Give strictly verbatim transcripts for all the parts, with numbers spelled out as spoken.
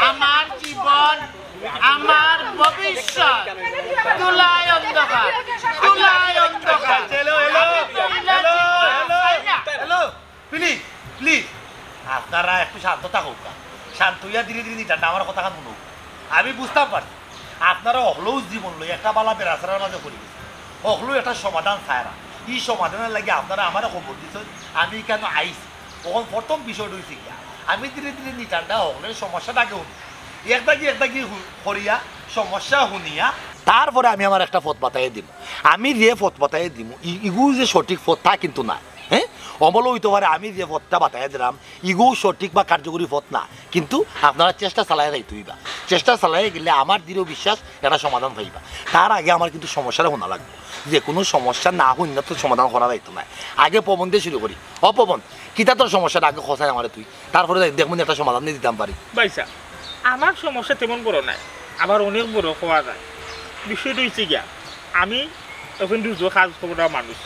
আমার জীবন, আমার ভবিষ্যৎ, ধুলায় অন্ধকার, ধুলায় অন্ধকার। Hello, hello, hello, hello, hello, please, please, আপনারা একটু শান্ত থাকউক্কা। শান্ত অইয়া ধীরে ধীরে নিটানটা আমার কথাখান হুনউক্কা। আমি বুঝতাম পারছি, আপনারা হকলেউ জীবন লইয়া একটা বালা বেড়াছেড়ার মাঝে পড়ি গেছইন, হকলেউ একটা সমাধান চাইরা। ই সমাধানর লাগি আপনারা আমারে খবর দিছইন, আমি কেনে আইছি। অখন প্রথম বিষয়টা অইছে গিয়া, আমি ধীরে ধীরে নিটানটা হকলের সমস্যাটা আগে হুনি, এক দাগি এক দাগি হু-, করিয়া সমস্যা হুনিয়া, তারপরে আমি আমার একটা পথ বাতাইয়া দিমু। আমি যে পথ বাতাইয়া দিমু, ই-, ইগু যে সঠিক পথ, তা কিন্তু নায়। হ্যাঁ, অমলও অইতো পারে আমি যে পথটা বাতাইয়া দিলাম, ইগু সঠিক বা কার্যকরী পথ না, কিন্তু আপনারা চেষ্টা চালাইয়া যাইতা অইবা। চেষ্টা চালাইয়া গেলে আমার দৃঢ় বিশ্বাস একটা সমাধান পাইবা। তার আগে আমার কিন্তু সমস্যাটা হুনা লাগবো। যে কুনু সমস্যা না হুনিয়া তো সমাধান করা যাইতো নায়। আগে পবন দিয়া শুরু করি। অ পবন, কিতা তোর সমস্যাটা আগে ক চাই আমারে তুই, তারপরে দেখ-, দেখমুনি একটা সমাধান নি দিতাম পারি। ভাইসাব, আমার সমস্যা তেমন বড় নায়, আবার অনেক বড় কওয়া যায়। বিষয়টা অইছে গিয়া, আমি অখন রুজো কাজ করা মানুষ,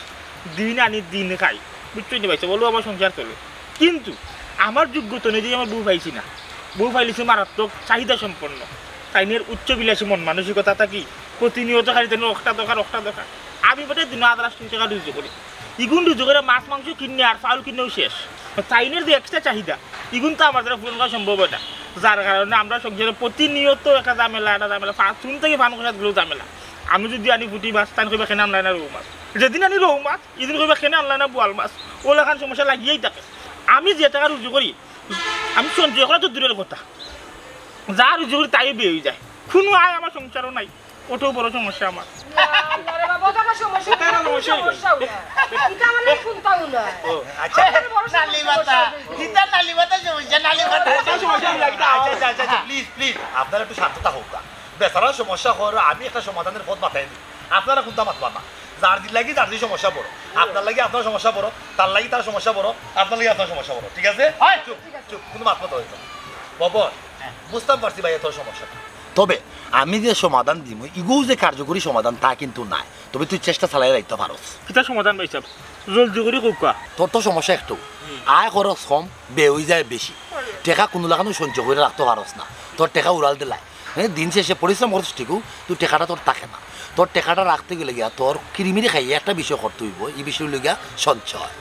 দিন আনি দিন খাই, বুঝছইন নি ভাইসাব, অউলাউ আমার সংসার চলে। কিন্তু আমার যোগ্যতা অনুযায়ী আমার বউ পাইছি না। বউ পাইলিছি মারাত্মক চাহিদা সম্পন্ন। তাইনের উচ্চ বিলাসী মন মানসিকতা থাকি প্রতিনিয়ত খালি তাইনের অখটা দরকার, অখটা দরকার। আমি বেটায় দিনো আধা লাখ টেকা রুজি করি। ইগুন রুজি করি মাছ মাংস কিনিয়া আর চাউল কিনিয়াউ শেষ। তাইনের যে extra চাহিদা, ইগুন তো আমার দ্বারা পূরণ করা সম্ভব অয় না। যার কারণে আমরা সংসারে প্রতিনিয়ত একটা ঝামেলা, একটা ঝামেলা, ফান-, চুন থাকি ফান খসাত গেলেউ ঝামেলা। আমি যুদি আনি পুটি মাছ, তাইন কইবা, "কেনে আনলায় না রউ মাছ?" যেদিন আনি রউ মাছ, ইদিন কইবা, "কেনে আনলায় না বোয়াল মাছ?" অউ লাখান সমস্যা লাগিয়াউ থাকে। আমি যে টেকা রুজি করি, আমি সঞ্চয় করা তো দূরের কথা, যা রুজি করি তাইও ব্যয় অইযায়, কুনু আয় আমার সংসারো নাই, অটাউ বড় সমস্যা আমার। ইয়া আল্লাহ রে বাবা, অটা সমস্যা, ইটা কোনো সমস্যা অয় না। ইটা মানে কুনটাউ না। ও, আচ্ছা। অত বড় সমস্যা নালি মাথা, অয় না। ইটা নালি মাথা সমস্যা, নালি মাথা। অটা সমস্যা অয় না, ইটা আচ্ছা, আচ্ছা, আচ্ছা, আচ্ছা, প্লিজ, প্লিজ, আপনারা একটু শান্ত থাকউক্কা। বেচারার সমস্যা অয়, আমি একটা সমাধানের পথ বাতাই দিই। আপনারা কুনটা মাতবা না। যার দিন লাগি যার দিন সমস্যা বড়। আপনার লাগি আপনার সমস্যা বড়, তার লাগি তার সমস্যা বড়, আপনার লাগি আপনার সমস্যা বড়। ঠিক আছে? হয়। চুপ, চুপ, কুনু মাত মাতা অইতো না। বাবা, বুঝতাম পারছি ভাইয়া তোর সমস্যাটা। তবে আমি যে সমাধান দিমু, ইগুউ যে কার্যকরী সমাধান তা কিন্তু নায়। তবে তুই চেষ্টা চালাইয়া যাইতা পারস। কিতা সমাধান ভাইসাব? জলদি করি কউক্কা। তোর তো সমস্যা একটাউ, আয় খরচ কম, ব্যয় অইযায় বেশি। টেকা কুনু লাখানউ সঞ্চয় করিয়া রাখতা পারস না, তোর টেকা উড়াল দিলায়। হ্যাঁ, দিন শেষে পরিশ্রম করস ঠিকউ, তুই টেকাটা তোর থাকে না। তোর টেকাটা রাখতে গেলে গিয়া তোর কিরিমিরি খাইয়া একটা বিষয় করতে অইবো, ই বিষয় অইলো গিয়া সঞ্চয়।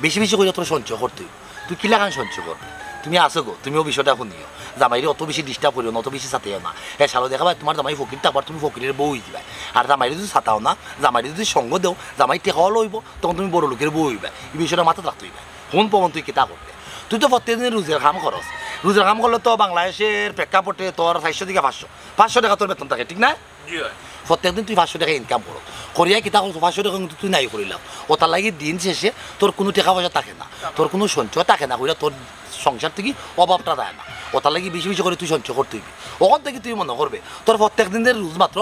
বেশি বেশি করিয়া তোর সঞ্চয় করতে অইবো। তুই কিলাখান সঞ্চয় করবে? তুমি আছো গো, তুমিও বিষয়টা হুনিও। জামাইরে অত বেশি disturb করিও না, অত বেশি সাতাইও না। হে শালো, দেখা ভাই, তুমার জামাই ফকির থাকবার, তুমি ফকিরের বউ অইযিবায়। আর জামাইরে যুদি সাতাও না, জামাইরে যুদি সঙ্গ দেও, জামাই টেকাও লইবো, তখন তুমি বড় লোকের বউ অইবায়। ই বিষয়টা মাথাত রাখতে অইবো। হুন পবন, তুই কিতা করবে? তুই তো প্রত্যেক দিন রুজির কাম করস, রুজির কাম করলে তো বাংলাদেশের প্রেক্ষাপটে তোর চাইরশো থাকি পাঁচশো, পাঁচশো টেকা তোর বেতন থাকে, ঠিক না? জি অয়। প্রত্যেক দিন তুই পাঁচশো টেকা income করস, করিয়া কিতা করস, পাঁচশো টেকা কিন্তু তুই নাই করিলাও। অতার লাগি দিন শেষে তোর কুনু টেকা পয়সা থাকে না, তোর কুনু সঞ্চয় থাকে না, কইরা তোর সংসার থাকি অভাবটা যায় না। অতার লাগি বেশি বেশি করি তুই সঞ্চয় করতে অইবি। অখন থাকি তুই মনো করবে তোর প্রত্যেক দিনের রুজ মাত্র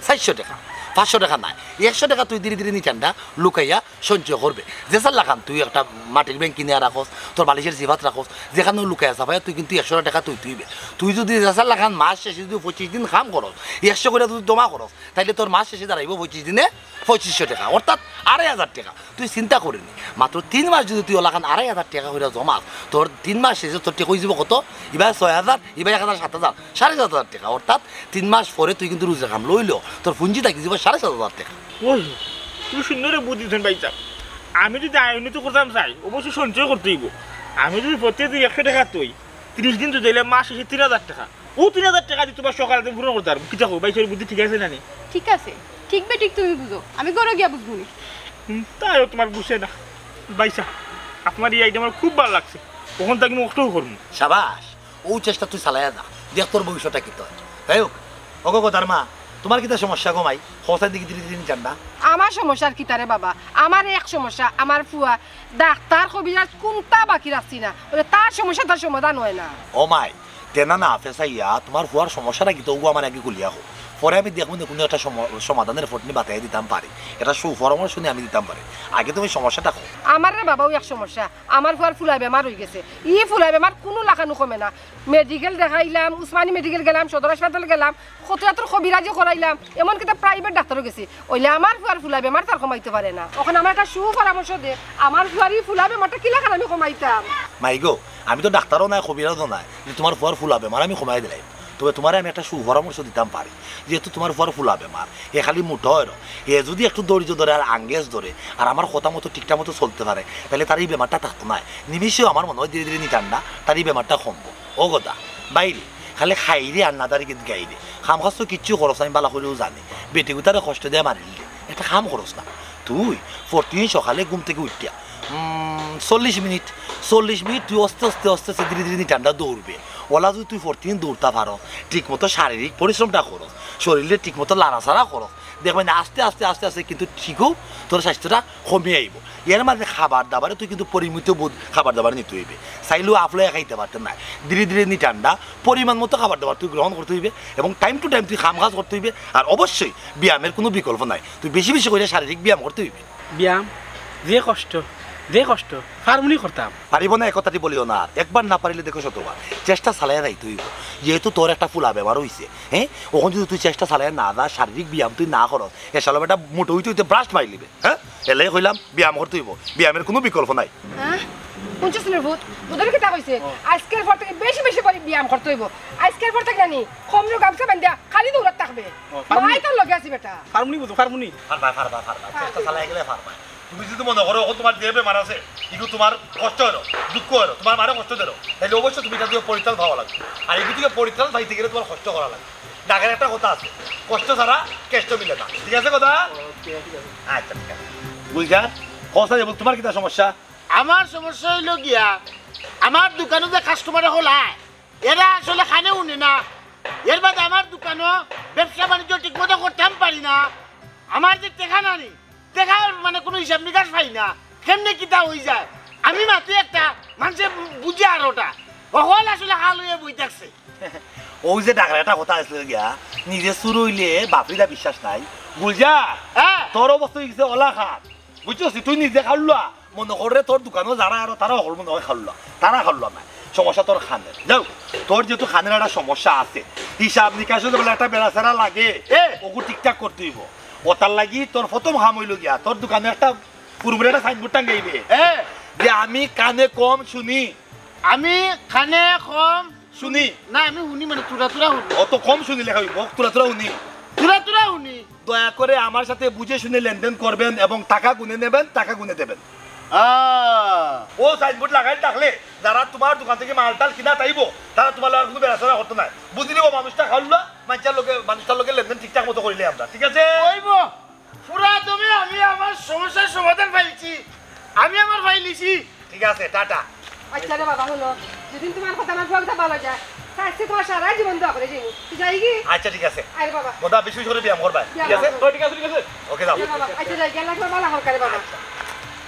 চাইরশো টেকা, পাঁচশো টেকা নায়, একশো টেকা তুই ধীরে ধীরে নিটানটা লুকাইয়া সঞ্চয় করবে। যেছার লাখান তুই একটা মাটির ব্যাংক কিনিয়া রাখস, তোর বালিশের সিফাত রাখস, যেখানো লুকাইয়া চাপাইয়া তুই কিন্তু একশো টেকা তুই তুইবে। তুই যুদি যেছার লাখান মাস শেষে যুদি পঁচিশ দিন কাম করস, একশো করি যুদি জমা করস, তাইলে তোর মাস শেষে দাঁড়াইবো পঁচিশ দিনে পঁচিশশো টেকা, অর্থাৎ আড়াই হাজার টেকা। তুই চিন্তা করিনি, মাত্র তিন মাস যুদি তুই অলাখান আড়াই হাজার টেকা করিয়া জমাস, তোর তিন মাস শেষে তোর টেকা অইযিবো কত? ইবায় ছয় হাজার, ইবায় এক হাজার, সাত হাজার, সাড়ে সাত হাজার টেকা। অর্থাৎ তিন মাস পরে তুই কিন্তু রুজির কাম লইলেও তোর পুঞ্জি থাকি যিবো সাড়ে সাত হাজার টেকা। ওই, তুমি সুন্দর বুদ্ধি দিছইন ভাইসাব। আমি যুদি আয় উন্নতি করতাম চাই, অবশ্যই সঞ্চয় করতে অইবো। আমি যুদি প্রত্যেক দিন একশো টেকা থই, তিরিশ দিন তো দিলে মাস শেষে তিন হাজার টেকা। অউ তিন হাজার টেকা দি তুমার শখ আহ্লাদ পূরণ করতাম পারমু। কিতা কও, ভাইসাবর বুদ্ধি ঠিক আছে না নি? ঠিক আছে, ঠিক বেঠিক তুমি বুঝো, আমি ঘরো গিয়া বুঝমুনি। হুম, তাইও তুমার বুঝে না। ভাইসাব, আপনার ই idea আমার খুব ভালা লাগছে, অখন থাকি আমি অটাউ করমু। সাবাস, অউ চেষ্টা তুই চালাইয়া যা, দেখ তোর ভবিষ্যৎটা কিতা অয়। যাই হোক, ওগো গো দারমা, তুমার কিতা সমস্যা গো মাই? খোসাই দেখি ধীরে ধীরে জান না। আমার সমস্যা আর কিতা রে বাবা? আমার এক সমস্যা, আমার ফুয়া ডাক্তার কবিরাজ কুনটা বাকি রাখছি না, অইলে তার সমস্যা তার সমাধান অয় না। ও মাই, তেনা না ফেসাইয়া তুমার ফুয়ার সমস্যাটা কিতা অগু আমারে আগে খুলিয়া কও, পরে আমি দেখমু নে কুনু একটা সম-, সমাধানের পথ নি বাতাইয়া দিতাম পারি, একটা সুপরামর্শ নি আমি দিতাম পারি। আগে তুমি সমস্যাটা কও। আমার রে বাবা, অউ এক সমস্যা, আমার ফুয়ার ফুলা বেমার অইগেছে। ই ফুলা বেমার কুনু লাখানউ কমে না। মেডিকেল দেখাইলাম, উসমানী মেডিকেল গেলাম, সদর হাসপাতাল গেলাম, কত এত কবিরাজি করাইলাম, এমনকি তো private ডাক্তারও গেছি। অইলে আমার ফুয়ার ফুলা বেমার তার কমাইতে পারে না। অখন আমারে একটা সুপরামর্শ দে, আমার ফুয়ার ই ফুলা বেমারটা কিলাখান আমি কমাইতাম? মাই গো, আমি তো ডাক্তারও নায়, কবিরাজও নায় যে তুমার ফুয়ার ফুলা বেমার আমি কমাই দিলাম। তবে তুমারে আমি একটা সুপরামর্শ দিতাম পারি, যেহেতু তুমার ফুয়ার ফুলা বেমার, হে খালি মুটা অইরো, হে যুদি একটু ধৈর্য ধরে আর আঙ্গেজ ধরে আর আমার কথা মতো ঠিকঠাক মতো চলতে পারে, তাইলে তার ই বেমারটা থাকতো নায়। নিমিষেউ আমার মনো অয় ধীরে ধীরে নিটান্ডা তার ই বেমারটা কমবো। ও গদা, বাইরে খালি খাইরে আর নাদারি গীত গাইরে, কাম কাজ তো কিচ্ছু করস না, আমি বালা করিউ জানি। বেটিগুতারে কষ্ট দিয়া মারিলে একটা কাম করস না, তুই প্রতিদিন সকালে ঘুম থাকি উঠিয়া উম, চল্লিশ মিনিট, চল্লিশ মিনিট তুই আস্তে আস্তে আস্তে আস্তে ধীরে ধীরে নিটান্ডা দৌড়বে। অলা যুদি তুই প্রতিদিন দৌড়তা পারস, ঠিকমতো শারীরিক পরিশ্রমটা করস, শরীরে ঠিকমতো লাড়াচাড়া করস, দেখবে না আস্তে আস্তে আস্তে আস্তে কিন্তু ঠিকউ তোর স্বাস্থ্যটা কমি আইবো। এর মাঝে খাবার দাবারে তুই কিন্তু পরিমিত বোধ খাবার দাবার নিতে অইবে। চাইলেউ আফলাইয়া খাইতে পারতে নায়, ধীরে ধীরে নিটান্ডা পরিমাণ মতো খাবার দাবার তুই গ্রহণ করতে অইবে এবং time to time তুই কাম কাজ করতে অইবে। আর অবশ্যই ব্যায়ামের কুনু বিকল্প নাই, তুই বেশি বেশি করিয়া শারীরিক ব্যায়াম করতে অইবে। ব্যায়াম, যে কষ্ট, যে কষ্ট, পারমুনি করতাম। পারিব না, এ কথাটি বলিও না আর। একবার না পারিলে দেখো শতবার। চেষ্টা চালাইয়া যাইতে অইব। যেহেতু তোর একটা ফুলা বেমার অইছে, হ্যাঁ? অখন যুদি তুই চেষ্টা চালাইয়া না যাস, শারীরিক ব্যায়াম তুই না করস, এ শালা বেটা মোটা অইতে অইতে ব্রাস্ট মারিলিবে, হ্যাঁ? এলাই কইলাম, ব্যায়াম করতে অইব। ব্যায়ামের কুনু বিকল্প নাই। হ্যাঁ? হুনছস নি রে ভূত? ভূতরে কিতা কইছে? আইজকার পর থাকি বেশি বেশি করি ব্যায়াম করতে অইব। আইজকার পর থাকি জানি, কমরো গামছা বান্ধিয়া খালি দৌড়াত থাকবে। ও, পারমুনি? মাই তোর লগে আছি বেটা। পারমুনি বুঝো, পারমুনি। পারবায়, পারবায়, পারবায়। চেষ্টা চালাইয়া গেলে পারবায়। তুমি যুদি মনো করো অখন তুমার যে বেমার আছে, ইগু তুমার কষ্ট অইলো, দুঃখ অইলো, তুমার মারে কষ্ট দিলো, তাইলে অবশ্যই তুমি ইটা থাকি পরিত্রাণ পাওয়া লাগবো। আর ইগু থাকি পরিত্রাণ পাইতে গেলে তুমার কষ্ট করা লাগবো। ঢাকার একটা কথা আছে, "কষ্ট ছাড়া কেষ্ট মিলে না।" ঠিক আছে কথা? আচ্ছা, ঠিক আছে। গুলজার, কও চাই বল, তুমার কিতা সমস্যা? আমার সমস্যা অইলো গিয়া, আমার দোকানো যে কাস্টমার অকল আয়, এরা আসলে কানে হুনে না। এর বাদে আমার দোকানো ব্যবসা বাণিজ্য ঠিকমতো করতাম পারি না। আমার যে টেকা নানি, টেকার মানে কুনু হিসাব নিকাশ পাই না, কেমনে কিতা অইযায়। আমি মাতি একটা, মানষে বুঝে আরোটা। অকল আসলে হাল অইয়া বই থাকছে। অউ যে ঢাকার একটা কথা আছিল গিয়া, নিজে চুর অইলে বাপরে দা বিশ্বাস নাই। গুলজার, হ্যাঁ। তোর অবস্থা অইগেছে অলা খান। বুঝছস? তুই নিজে খাল্লুয়া, মনো কর রে, তোর দোকানো যারা আরো তারা অকল মনো অয় খাল্লুয়া, তারা খাল্লুয়া নায়। সমস্যা তোর কানের। যাউক, তোর যেহেতু কানের একটা সমস্যা আছে, হিসাব নিকাশো যে বলে একটা বেড়াছেড়া লাগে, এ। অগু ঠিকঠাক করতে অইব। অতার লাগি তোর প্রথম কাম অইলো গিয়া, তোর দোকানো একটা পুরুপুরি একটা সাইনবোর্ড টাঙ্গাইবে, এ। যে "আমি কানে কম শুনি।" আমি কানে কম শুনি। না, আমি হুনি মানে তুরা তুরা হুনি। অত কম শুনি লেখা অইব, তুরা তুরা হুনি। তুরা তুরা হুনি। দয়া করে আমার সাথে বুঝে শুনে লেনদেন করবেন এবং টাকা গুনে নেবেন, টাকা গুনে দেবেন। আহ। অউ সাইনবোর্ড লাগাইল থাকলে যারা তুমার দোকান থাকি মালটাল কিনাত আইবো, তারা তুমার লগে আর কুনু বেড়াছেড়া করতো নায়। বুঝি নিবো মানুষটা খাল্লুয়া, মানষর লগে, মানুষটার লগে লেনদেন ঠিকঠাক মতো করিলে আমরা, ঠিক আছে? অইবো। পুরা দমে আমি আমার সমস্যার সমাধান পাইছি, আমি আমার পাইলিছি। ঠিক আছে, টাটা। আচ্ছা রে বাবা, হুনো, যেদিন তুমার কথা আমার ফুয়ার কথা ভালা যায়, আজকে তুমার সারা জীবন দোয়া করি যাইমু। তুই যাইগি? আচ্ছা, ঠিক আছে। আরে বাবা। বোধা বেশি বেশি করি ব্যায়াম করবা, ব্যায়াম ঠিক আছে? করবো। ও, ঠিক আছে, ঠিক আছে। ওকে, যাও। আরে বাবা, আচ্ছা যাইগি, আল্লাহ তুমার ভালা করুক রে বাবা। আচ্ছা।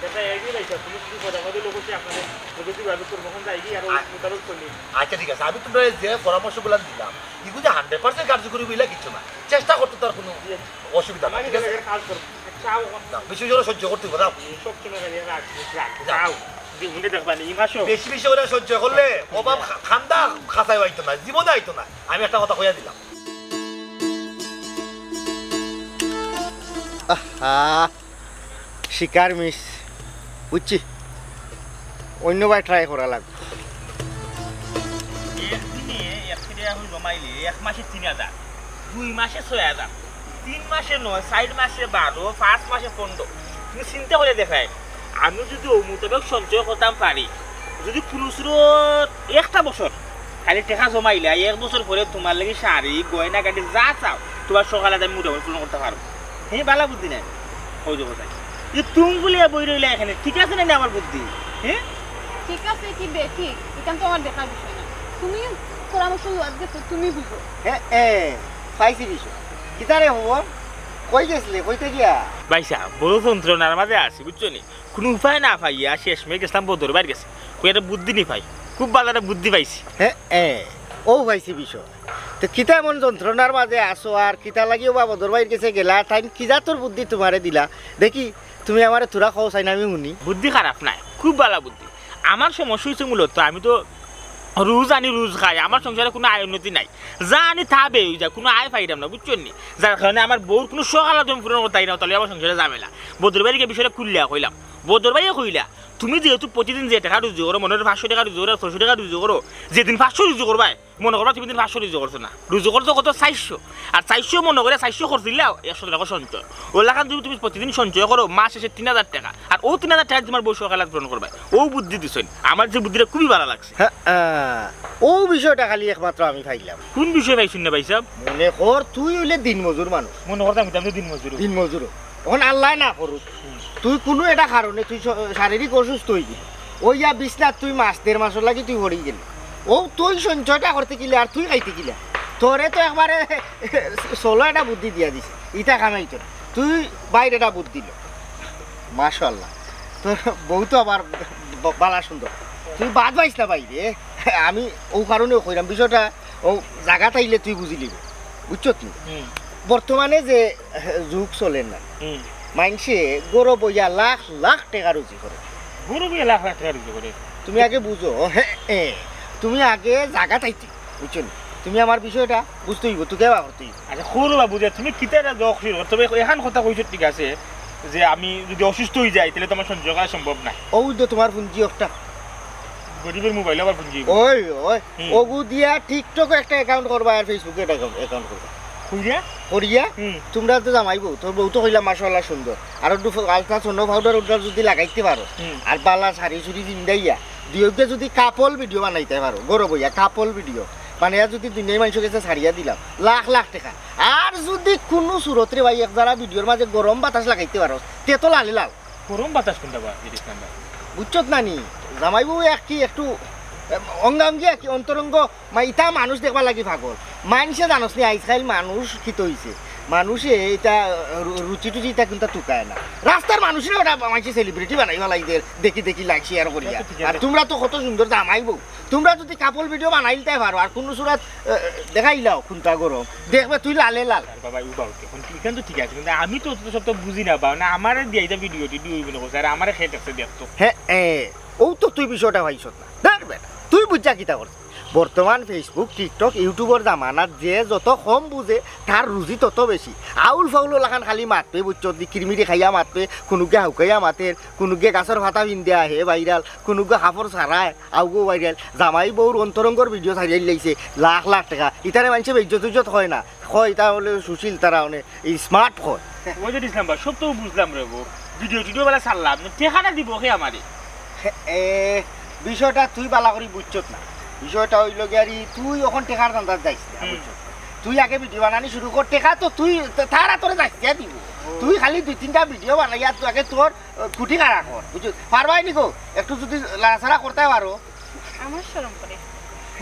আচ্ছা, এই যে ভাই সাহেব, তুমি যদি কথা কথা লোক হচ্ছে আপনাদের, লোকে যদি ভাবে করবো, এখন যাইগি আর ওই আ- মোতাবেক করলি। আচ্ছা, ঠিক আছে, আমি তুমরারে যে পরামর্শগুলা দিলাম, ইগু যে hundred percent কার্যকরী অইবো ইলা কিচ্ছু না, চেষ্টা করতে তো আর কুনু অসুবিধা নাই, ঠিক আছে? কাজ করবো। যাও, বেশি জোরে সহ্য করতে অইবো, যাও। সব সময় খালি রাগ, রাগ, যাও। যাও। জীবনে দেখবা নি, এই মাসও। বেশি বেশি করি সহ্য করলে অভাব খা-, খান্দা খাঁচায় আইতো না, জীবনে আইতো না। আমি একটা কথা কইয়া দিলাম। আহা, শিকার মিস, বুঝছি, অন্য ভাই ট্রাই করা লাগবো। একদিনে এক কেজি এখন জমাইলে এক মাসে তিন হাজার, দুই মাসে ছয় হাজার, তিন মাসে নয়, চাইর মাসে বারো, পাঁচ মাসে পনেরো। তুমি চিন্তা করি দেখো, আমি যদি অউ মোতাবেক সঞ্চয় করতাম পারি, যদি কুনু স্রোত একটা বছর খালি টেকা জমাইলে, এক বছর পরে তুমার লাগি শাড়ি, গয়না, গাড়ি যা চাও, তুমার শখ আহ্লাদ আমি মোটামুটি পূরণ করতাম পারমু। হে, ভালা বুদ্ধি নায়? অউ যে কথায়। ই তুম বুলিয়া বই রইলা এখানে, ঠিক আছে না আমার বুদ্ধি? হে? ঠিক আছে কি বেঠিক, ইখান তো আমার দেখার বিষয় না। তুমি পরামর্শ লওয়াত গেছো, তুমি বুঝো। হে, এ, পাইছি বিষয়। কিতারে খবর? কই গেছলে? কইতে গিয়া? ভাইসাব, বড় যন্ত্রণার মাঝে আছি, বুঝছো নি? কুনু উপায় না পাইয়া শেষমেশ গেছলাম বদর ভাইর গেছে। কই একটা বুদ্ধি নি পাই। খুব ভালা একটা বুদ্ধি পাইছি। হে, এ, অউ পাইছি বিষয়। তে কিতা এমন যন্ত্রণার মাঝে আছো আর কিতা লাগি অউ বা বদর ভাইর গেছে গেলা? তাইন কি জাতর বুদ্ধি তুমারে দিলা? দেখি, তুমি আমারে থুড়া কও চাইন, আমি হুনি। বুদ্ধি খারাপ নায়, খুব ভালা বুদ্ধি। আমার সমস্যা অইছে মূলত, আমি তো রুজ আনি রুজ খাই, আমার সংসারে কুনু আয় উন্নতি নাই। যা আনি তা ব্যয় অইযায়, কুনু আয় পাইরাম না, বুঝছো নি? যার কারণে আমার বউর কুনু শখ আহ্লাদ আমি পূরণ করতে পারি না, তাইলে আমার সংসারে ঝামেলা। বদর ভাইরে গিয়া বিষয়টা খুলিয়া কইলাম, বদর ভাইয়ে কইলা, তুমি যেহেতু প্রতিদিন যে টেকা রুজি করো, মনে করো পাঁচশো টেকা রুজি করো, ছয়শো টেকা রুজি করো, যেদিন পাঁচশো রুজি করবায়, মনে করবা তুমি দিন পাঁচশো রুজি করছো না, রুজি করতে কত? চাইরশো। আর চাইরশো মনে করে চাইরশো করছিলা, একশো টেকা সঞ্চয়। অউ লাখান যদি তুমি প্রতিদিন সঞ্চয় করো, মাস শেষে তিন হাজার টেকা, আর অউ তিন হাজার টেকা তোমার বউ সকালে পূরণ করবায়। অউ বুদ্ধি দিছইন, আমার যে বুদ্ধিটা খুবই ভালা লাগছে। হ্যাঁ, হ্যাঁ। অউ বিষয়টা খালি একমাত্র আমি পাইলাম। কোন বিষয় পাইছইন না ভাইসাব? মনে কর তুই অইলে দিনমজুর মানুষ। মনে করতাম আমি তো দিনমজুর। দিনমজুর। অখন আল্লায় না করুক, তুই কুনু একটা কারণে তুই শ-, শারীরিক অসুস্থ অইগেলি, অইয়া বিছনাত তুই মাস দেড় মাসর লাগি তুই পড়ি গেলি। অউ তুই সঞ্চয়টা করতে কিলা আর তুই খাইতে কিলা? তোরে তো একবারে চলো একটা বুদ্ধি দিয়া দিছে, ইটা কামাইতো না। তুই বাইরে একটা বুদ্ধি ল। মাশাআল্লাহ, তোর বউ তো আবার ব-, বালা সুন্দর। তুই বাদ পাইস না বাইরে। আমি অউ কারণেউ কইরাম, বিষয়টা অউ জাগাত আইলে তুই বুঝিলিবে, বুঝছত নি? হুম। বর্তমানে যে যুগ চলের না, হুম। মাইনষে ঘরো বইয়া লাখ লাখ টেকা রুজি করে। ঘরো বইয়া লাখ লাখ টেকা রুজি করে? তুমি আগে বুঝো, হে, এ, তুমি আগে জাগাত আইতে, বুঝছো নি? তুমি আমার বিষয়টা বুঝতে অইবো, তুই কেবা করতে অইবো। আচ্ছা, করো বা বুঝে, তুমি কিতা এটা দোষ অইলো? তবে এখান কথা কইছো ঠিক আছে, যে আমি যদি অসুস্থ অই যাই, তাইলে তো আমার সঞ্চয় করা সম্ভব না। অউ তো তোমার পুঞ্জি একটা। গরিবের মোবাইল আবার পুঞ্জি। ওই, ওই, হুম। অগু দিয়া TikTok-ও একটা account করবা আর Facebook-ও একটা account, account করবা। করিয়া? করিয়া? হুম। তোমরা তো জামাই বউ, তোর বউ তো কইলা মাশাআল্লাহ সুন্দর। আর একটু ফ-, আলতা সোনো পাউডার ওটা যদি লাগাইতে পারো, হুম। আর বালা শাড়ি চুড়ি পিন্দাইয়া, দুইওগে যদি couple video বানাইতে পারো, ঘরো বইয়া couple video বানাইয়া যদি দুনিয়ার মাইনষর গেছে ছাড়িয়া দিলাম, লাখ লাখ টেকা। আর যদি কুনু সুরতরে ভাই এক জারা video-র মাঝে গরম বাতাস লাগাইতে পারো, তে তো লালে লাল। গরম বাতাস কুনটা বা, জিনিস নাম্বার? বুঝছত না নি? জামাই বউ এক কি একটু, এম, অঙ্গাঙ্গি এক কি অন্তরঙ্গ, মা, ইতা মানুষ দেখবার লাগি পাগল। মাইনষে জানোস নি আইজকাইল মানুষ কিতা অইছে? মানুষে ইতা, আহ, রু-, রুচি টুচি ইতা কুনতা তুকায় না। রাস্তার মানুষরে ওটা মাইনষে celebrity বানাইবা লাগি দের, দেখি দেখি like share করিয়া। ইতা তো ঠিক আছে। আর তোমরা তো কত সুন্দর জামাই বউ। তোমরা যদি couple video বানাইলতায় পারো, আর কুনু সুরত, আহ, দেখাইলাও কুনটা গরম, দেখবে তুই লালে লাল। আর বাবা, ইউ বাউকে, এখন ইখান তো ঠিক আছে, কিন্তু আমি তো অত সব তো বুঝি না বা, না আমারে দিয়া ইতা video টিডিও অইবো না, আর আমারে খেট আছে দেখতো। হ্যাঁ, এ, অউ তো তুই বিষয়টা পাইছত না। ধর বেটা, তুই বুঝছা কিতা করছ? বর্তমান Facebook, TikTok, YouTube-র জামানাত যে যত কম বুঝে, তার রুজি তত বেশি। আউল ফাউল লাখান খালি মাতবে, বুঝছত নি? কিরমিরি খাইয়া মাতবে, কুনুগে হাউকাইয়া মাতের, কুনুগে গাছর পাতা পিন্দে আহে viral, কুনুগে কাপড় ছাড়ায়, আউগো viral। জামাই বউর অন্তরঙ্গর video ছাড়িয়া লাইছে, লাখ লাখ টেকা। ইতারে মাইনষে বেইজ্জত উইজ্জত কয় না, কয় ইতা অইলে সুশীল, তারা অনে smart কয়। ওই যে ইসলাম ভাই, সব তো বুঝলাম রে গো, video টিডিও বালা ছাড়লাম, টেকাটা দিবো কে আমারে? এ, বিষয়টা তুই বালা করি বুঝছত না। বিষয়টা অইলো গিয়া রে, তুই অখন টেকার ধান্দাত যাইস না, হুম। বুঝছত? তুই আগে video বানানি শুরু কর, টেকা তো তুই, তা-, তারা তোরে যাইস দিয়া দিবো। ও। তুই খালি দুই তিনটা video বানাইয়া তুই আগে তোর, আহ, কুটি কারা কর, বুঝছত? পারবায় নি গো? একটু যদি লাড়াচাড়া করতায় পারো। আমার শরম করে।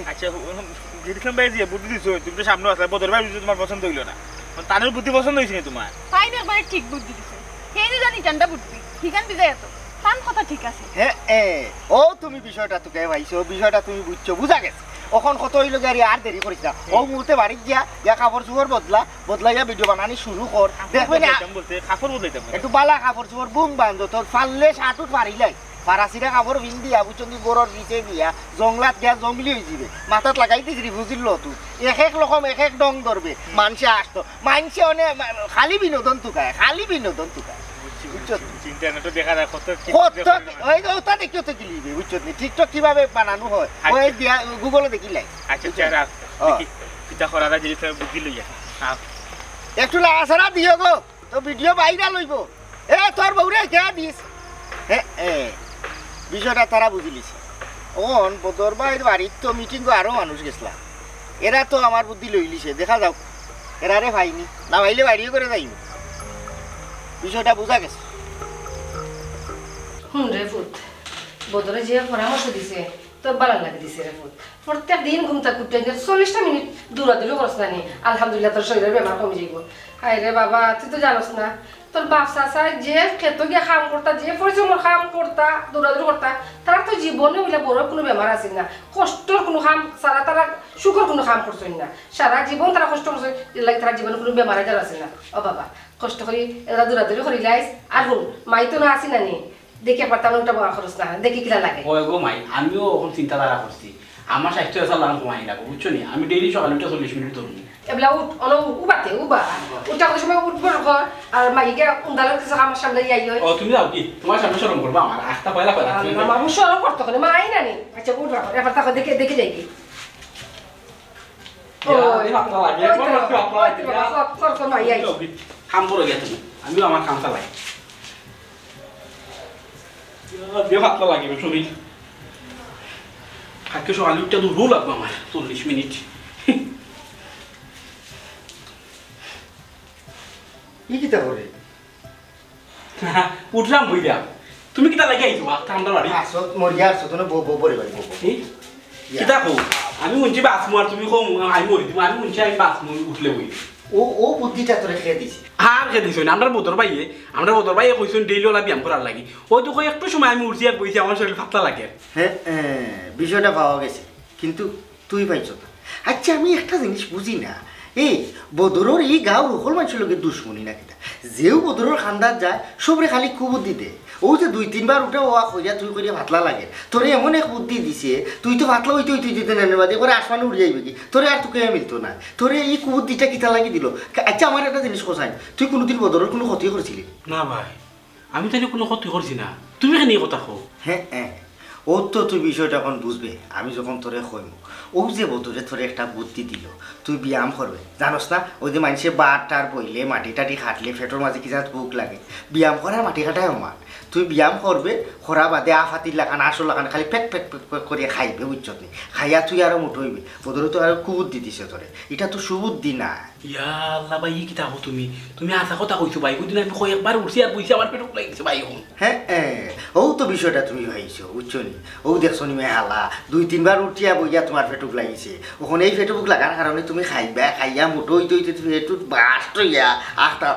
আচ্ছা, ও, ও, গিরিখান ভাই যে বুদ্ধি দিছো, তুমি তো সামনে আসলে, বদর ভাই বুঝছো তোমার পছন্দ অইলো না। মানে, তানর বুদ্ধি পছন্দ অইছে না তোমার? তাইন একবারে ঠিক বুদ্ধি দিছে। হে যে জানি ঠান্ডা বুদ্ধি, ঠিকান দিছে এত। তান কথা ঠিক আছে। হে, এ, ও তুমি বিষয়টা তুকাই পাইছো, বিষয়টা তুমি বুঝছো, বুঝা গেছে। অখন কত অইলো গিয়া রে, আর দেরি করিস না। ও মুহূর্তে বাড়িত গিয়া, গিয়া কাপড় চোপড় বদলা, বদলাইয়া video বানানি শুরু কর। কাপড় দেখবে না, বদলাইতাম বলতে, কাপড় বদলাইতাম বলতে। একটু বালা কাপড় চোপড় বুং বান্ধ, তোর পারলে shirt উট পারিলাই। ফারাসিরা কাপড় পিন্দিয়া, বুঝছো নি, গরর পিছে দিয়া, জংলাত গিয়া জংলি অইযিবে। মাথাত লাগাই দিস refugee-র লতু। এক এক রকম, এক এক ঢং ধরবে। মানষে আসতো। মানষে অনে, মা-, খালি বিনোদন তুকায়, খালি বিনোদন তুকায়। বুঝছি, বুঝছো? বুঝছি, বুঝছি। Internet-ও দেখা যায় কত কি কত দেখা যায়। ওই যে ওটা দেখিও তো গিলিবে, বুঝছো নি? TikTok কিভাবে বানানো হয়, আচ্ছা। ওই দিয়া Google-ও দেখিলাই। আচ্ছা, বুঝছো? চেহারা, ও। দেখি, কিতা করা যায়, জিনিসটা বুদ্ধি লইয়া। হ্যাঁ। একটু লাড়াচাড়া দিও গো। তো video viral অইবো। এ, তোর বউরে কে দিস? এ, এ, বিষয়টা তারা বুঝিলিছে। অখন বদর ভাইর বাড়িত তো meeting-ও আরো মানুষ গেছলা। এরা তো আমার বুদ্ধি লইলিছে, দেখা যাউক। এরারে পাইনি, না পাইলে বাড়িও করে যাইমু। বিষয়টা বুঝা গেছে। হুন রে পুত, বদরে যে পরামর্শ দিছে, তোর বালা লাগি দিছে রে পুত। প্রত্যেক দিন ঘুম থাকি উঠতে গিয়া চল্লিশটা মিনিট দৌড়াদৌড়ি করস না নি? আলহামদুলিল্লাহ, তোর শরীরের বেমার কমি যাইবো। হায় রে বাবা, তুই তো জানোস না, তোর বাপ চাচায় যে খেতো গিয়া কাম করতা, যে পরিশ্রমর কাম করতা, দৌড়াদৌড়ি করতা, তারার তো জীবনে অইলা বড় কুনু বেমার আছিল না, কষ্টর কুনু কাম ছাড়া তারা সুখর কুনু কাম করছইন না। সারা জীবন তারা কষ্ট করছইন, এর লাগি তারার জীবনে কুনু বেমার আজার আছিল না। ও বাবা, কষ্ট করি এরা দৌড়াদৌড়ি করিলাইস। আর হুন, মাই তো না আছি না নি, দেখি একবার তেমন একটা বড় খরচ না, দেখি কিলা লাগে। ওই গো মাই, আমিও অখন চিন্তাধারা করছি। আমার স্বাস্থ্য এসা লাল কমাই লাগবো, বুঝছো নি? আমি daily সকালে উঠে চল্লিশ মিনিট দৌড়ি। এবলা উঠ, অনো উবাতে, উবা। উঠা কত সময় উঠবো কর, আর মাইগা উন্দালার কাছে আমার সামনে যাই হয়। ও, তুমি যাও কি? তোমার সামনে শরম করবা আমার, আখতা পয়লা পয়লা। আল্লাহ, মামু শরম করতো কেনে? মা আই না নি? আচ্ছা, উঠ বাবা, এবার তাকে দেখে, দেখে যাই কি? ইয়া, ওই, আমি ভাত না লাগে, ওই তো, আমার ভাত না ওই লাগে, তো, ইয়া। কর, কর, কর, মা, এই। যাও কি? কাম করো গিয়া তুমি, আমিও আমার কাম চালাই। ইয়া, যে ভাত না লাগে, শরীর। কালকে সকালে উঠতে দূর লাগবো আমার, চল্লিশ মিনিট। ই কিতা করে? উঠলাম বইয়া। তুমি কিতা লাগি আইছো বা? ঠান্ডা বাড়ি। আসত, মরিয়া আসত, তুমি বউ, বউ, পরে বাড়ি, বউ, বউ। এই? ইয়া। কিতা কও? আমি হুনছি বাঁচমু আর তুমি কও আমি মরি দিমু। আমি হুনছি আমি বাঁচমু উঠলে বই। ও, ও বুদ্ধিটা তোরে কে দিছে? আর কে দিছে না? আমরার বদর ভাইয়ে, আমরার বদর ভাইয়ে কইছইন ডেইলি ওলা ব্যায়াম করার লাগি। ওই তো কই একটু সময় আমি উঠছি আর বইছি, আমার শরীর পাতলা লাগে। হ্যাঁ, হ্যাঁ, বিষয়টা পাওয়া গেছে। কিন্তু তুই পাইছ না। আচ্ছা, আমি একটা জিনিস বুঝি না, এই বদরর ই গাঁওর হকল মানষর লগে দুশমনি না কিতা? যেউ বদরর খান্দাত যায়, সবরে খালি কুবুদ্ধি দে। ও যে দুই তিনবার উঠা ওয়া কইরা তুই কইরা পাতলা লাগে, তোরে এমন এক বুদ্ধি দিছে, তুই তো পাতলা হইতে হইতে হইতে নেনে বাদে করে আসমানে উড়ি যাইবে কি? তোরে আর তোকে মিলতো না। তোরে ই কুবুদ্ধিটা কিতা লাগি দিল? আচ্ছা, আমার একটা জিনিস কোথায়, তুই কোনোদিন বদরর কোনো ক্ষতি করছিলি? না ভাই। আমি তাইলে কোনো ক্ষতি করছি না, তুমি কেনে ই কথা কও? হ্যাঁ, হ্যাঁ, ও তো তুই বিষয়টা এখন বুঝবে। আমি যখন তোরে কইমু, ও যে বদরে তোরে একটা বুদ্ধি দিল, তুই ব্যায়াম করবে, জানোস না? ওই যে মানষে বারটার বইলে, মাটি টাটি খাটলে, পেটর মাঝে কিতা ভুক লাগে, ব্যায়াম করার মাটি কাটায় আমার। তুই ব্যায়াম করবে, করা বাদে আফাতির লাখান, আসল লাখান, খালি ফেক ফেক ফেক ফেক করে খাইবে, বুঝছত নি? খাইয়া তুই আরো মোটা হইবে। বদরে তো আরো কুবুদ্ধি দিছে তোরে, এটা তো সুবুদ্ধি না। ইয়া আল্লাহ ভাই, ই কিতা কও তুমি? তুমি হাছা কথা কইছো ভাই। ওই দিন আমি কয় একবার উঠছি আর বইছি, আমার পেটও লাগিছে ভাই এখন। হ্যাঁ, হ্যাঁ, ও তো বিষয়টা তুমি পাইছো, বুঝছো নি? ও দেখছো নি মেহালা, দুই তিনবার উঠিয়া বইয়া তোমার পেটুক লাগিছে। ওখানে এই পেটুক লাগার কারণে তুমি খাইবা, খাইয়া মোটা হইতে হইতে তুমি একটু বাস্ট হইয়া আখতা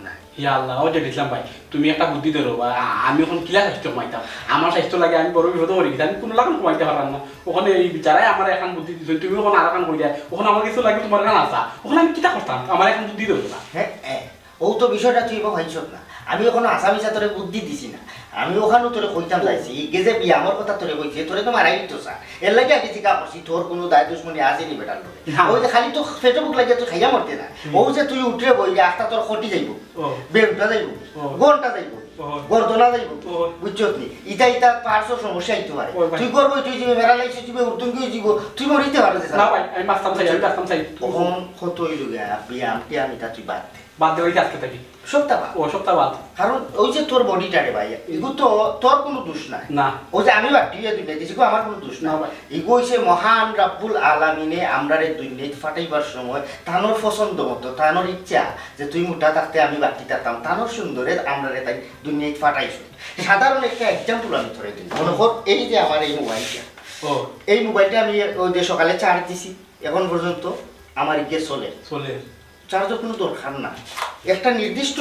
না। ইয়া আল্লাহ, ও যে ইসলাম ভাই, তুমি একটা বুদ্ধি ধরো বা আ-, আমি এখন কিলা স্বাস্থ্য কমাইতাম? আমার স্বাস্থ্য লাগে, আমি বড় বিপদে পড়ি গেছি, আমি কোনো লাগান কমাইতে পারলাম না। ওখানে এই বিচারায় আমার এখন বুদ্ধি দিচ্ছেন, তুমি ওখানে আর এখন কই যায়, ওখানে আমার কিছু লাগে, তোমার কাছে আসা, ওখানে আমি কিতা করতাম? আমার এখন বুদ্ধি ধরো না। হ্যাঁ, হ্যাঁ। ও তো বিষয়টা তুই এবার হইছত না। আমি ওখানে আসামি তোরে বুদ্ধি দিছি না। আমি ওখানে তোরে কইতাম চাইছি, এই যে ব্যায়ামর কথা তোরে কইছে, তোরে তো মারাই দিত স্যার। এর লাগি আমি জিজ্ঞা করছি, তোর কোনো দায় দুশমনি আছে নি বেটার লগে? না। ওই যে খালি তো পেটে ভুক লাগে, তুই খাইয়া মরতে না। হুম। ও যে তুই উঠরে বই, আখটা তোর খটি যাইব, ও। বেলটা যাইব, ও। গনটা যাইব, ও। গর্দনা যাইব, ও। বুঝছত নি? ইটা, ইটা পার্শ্ব সমস্যা হইতে পারে। ও ভাই। তুই করবো, তুই যাবে, প্যারালাইসিস হইবে, উর্দুঙ্গি হইব, তুই মরিতে পারবে না স্যার। ভাই, আমি বাঁচতাম চাই, আমি বাঁচতাম চাই। তখন কত হইল গিয়া, ব্যায়াম টিয়াম ইটা তুই বাদ দে। বাদ দেওয়াই আজকে থাকি। সপ্তাহ বাদ। ও, সপ্তাহ বাদ। কারণ ওই যে তোর বডিটা রে ভাই, এগু তো তোর কোনো দোষ নাই। না। ওই যে আমি বাদ দিয়ে দুনিয়া দিছি, এগু আমার কোনো দোষ না। না ভাই। এগু হইছে মহান রাব্বুল আলামিনে আমরারে দুনিয়াত ফাটাইবার সময় তানোর পছন্দ মতো, তানোর ইচ্ছা যে তুই মোটা থাকতে আমি বাড়তি থাকতাম, তানোর সুন্দরে আমরারে তাই দুনিয়াত ফাটাইছে। সাধারণ একটা এক্সাম্পল আমি ধরে দিই। মনে কর এই যে আমার এই মোবাইলটা, ও। এই মোবাইলটা আমি ওই যে সকালে চার্জ দিছি, এখন পর্যন্ত আমার ইগে চলে। চলে। চার্জর কোনো দরকার না। একটা নির্দিষ্ট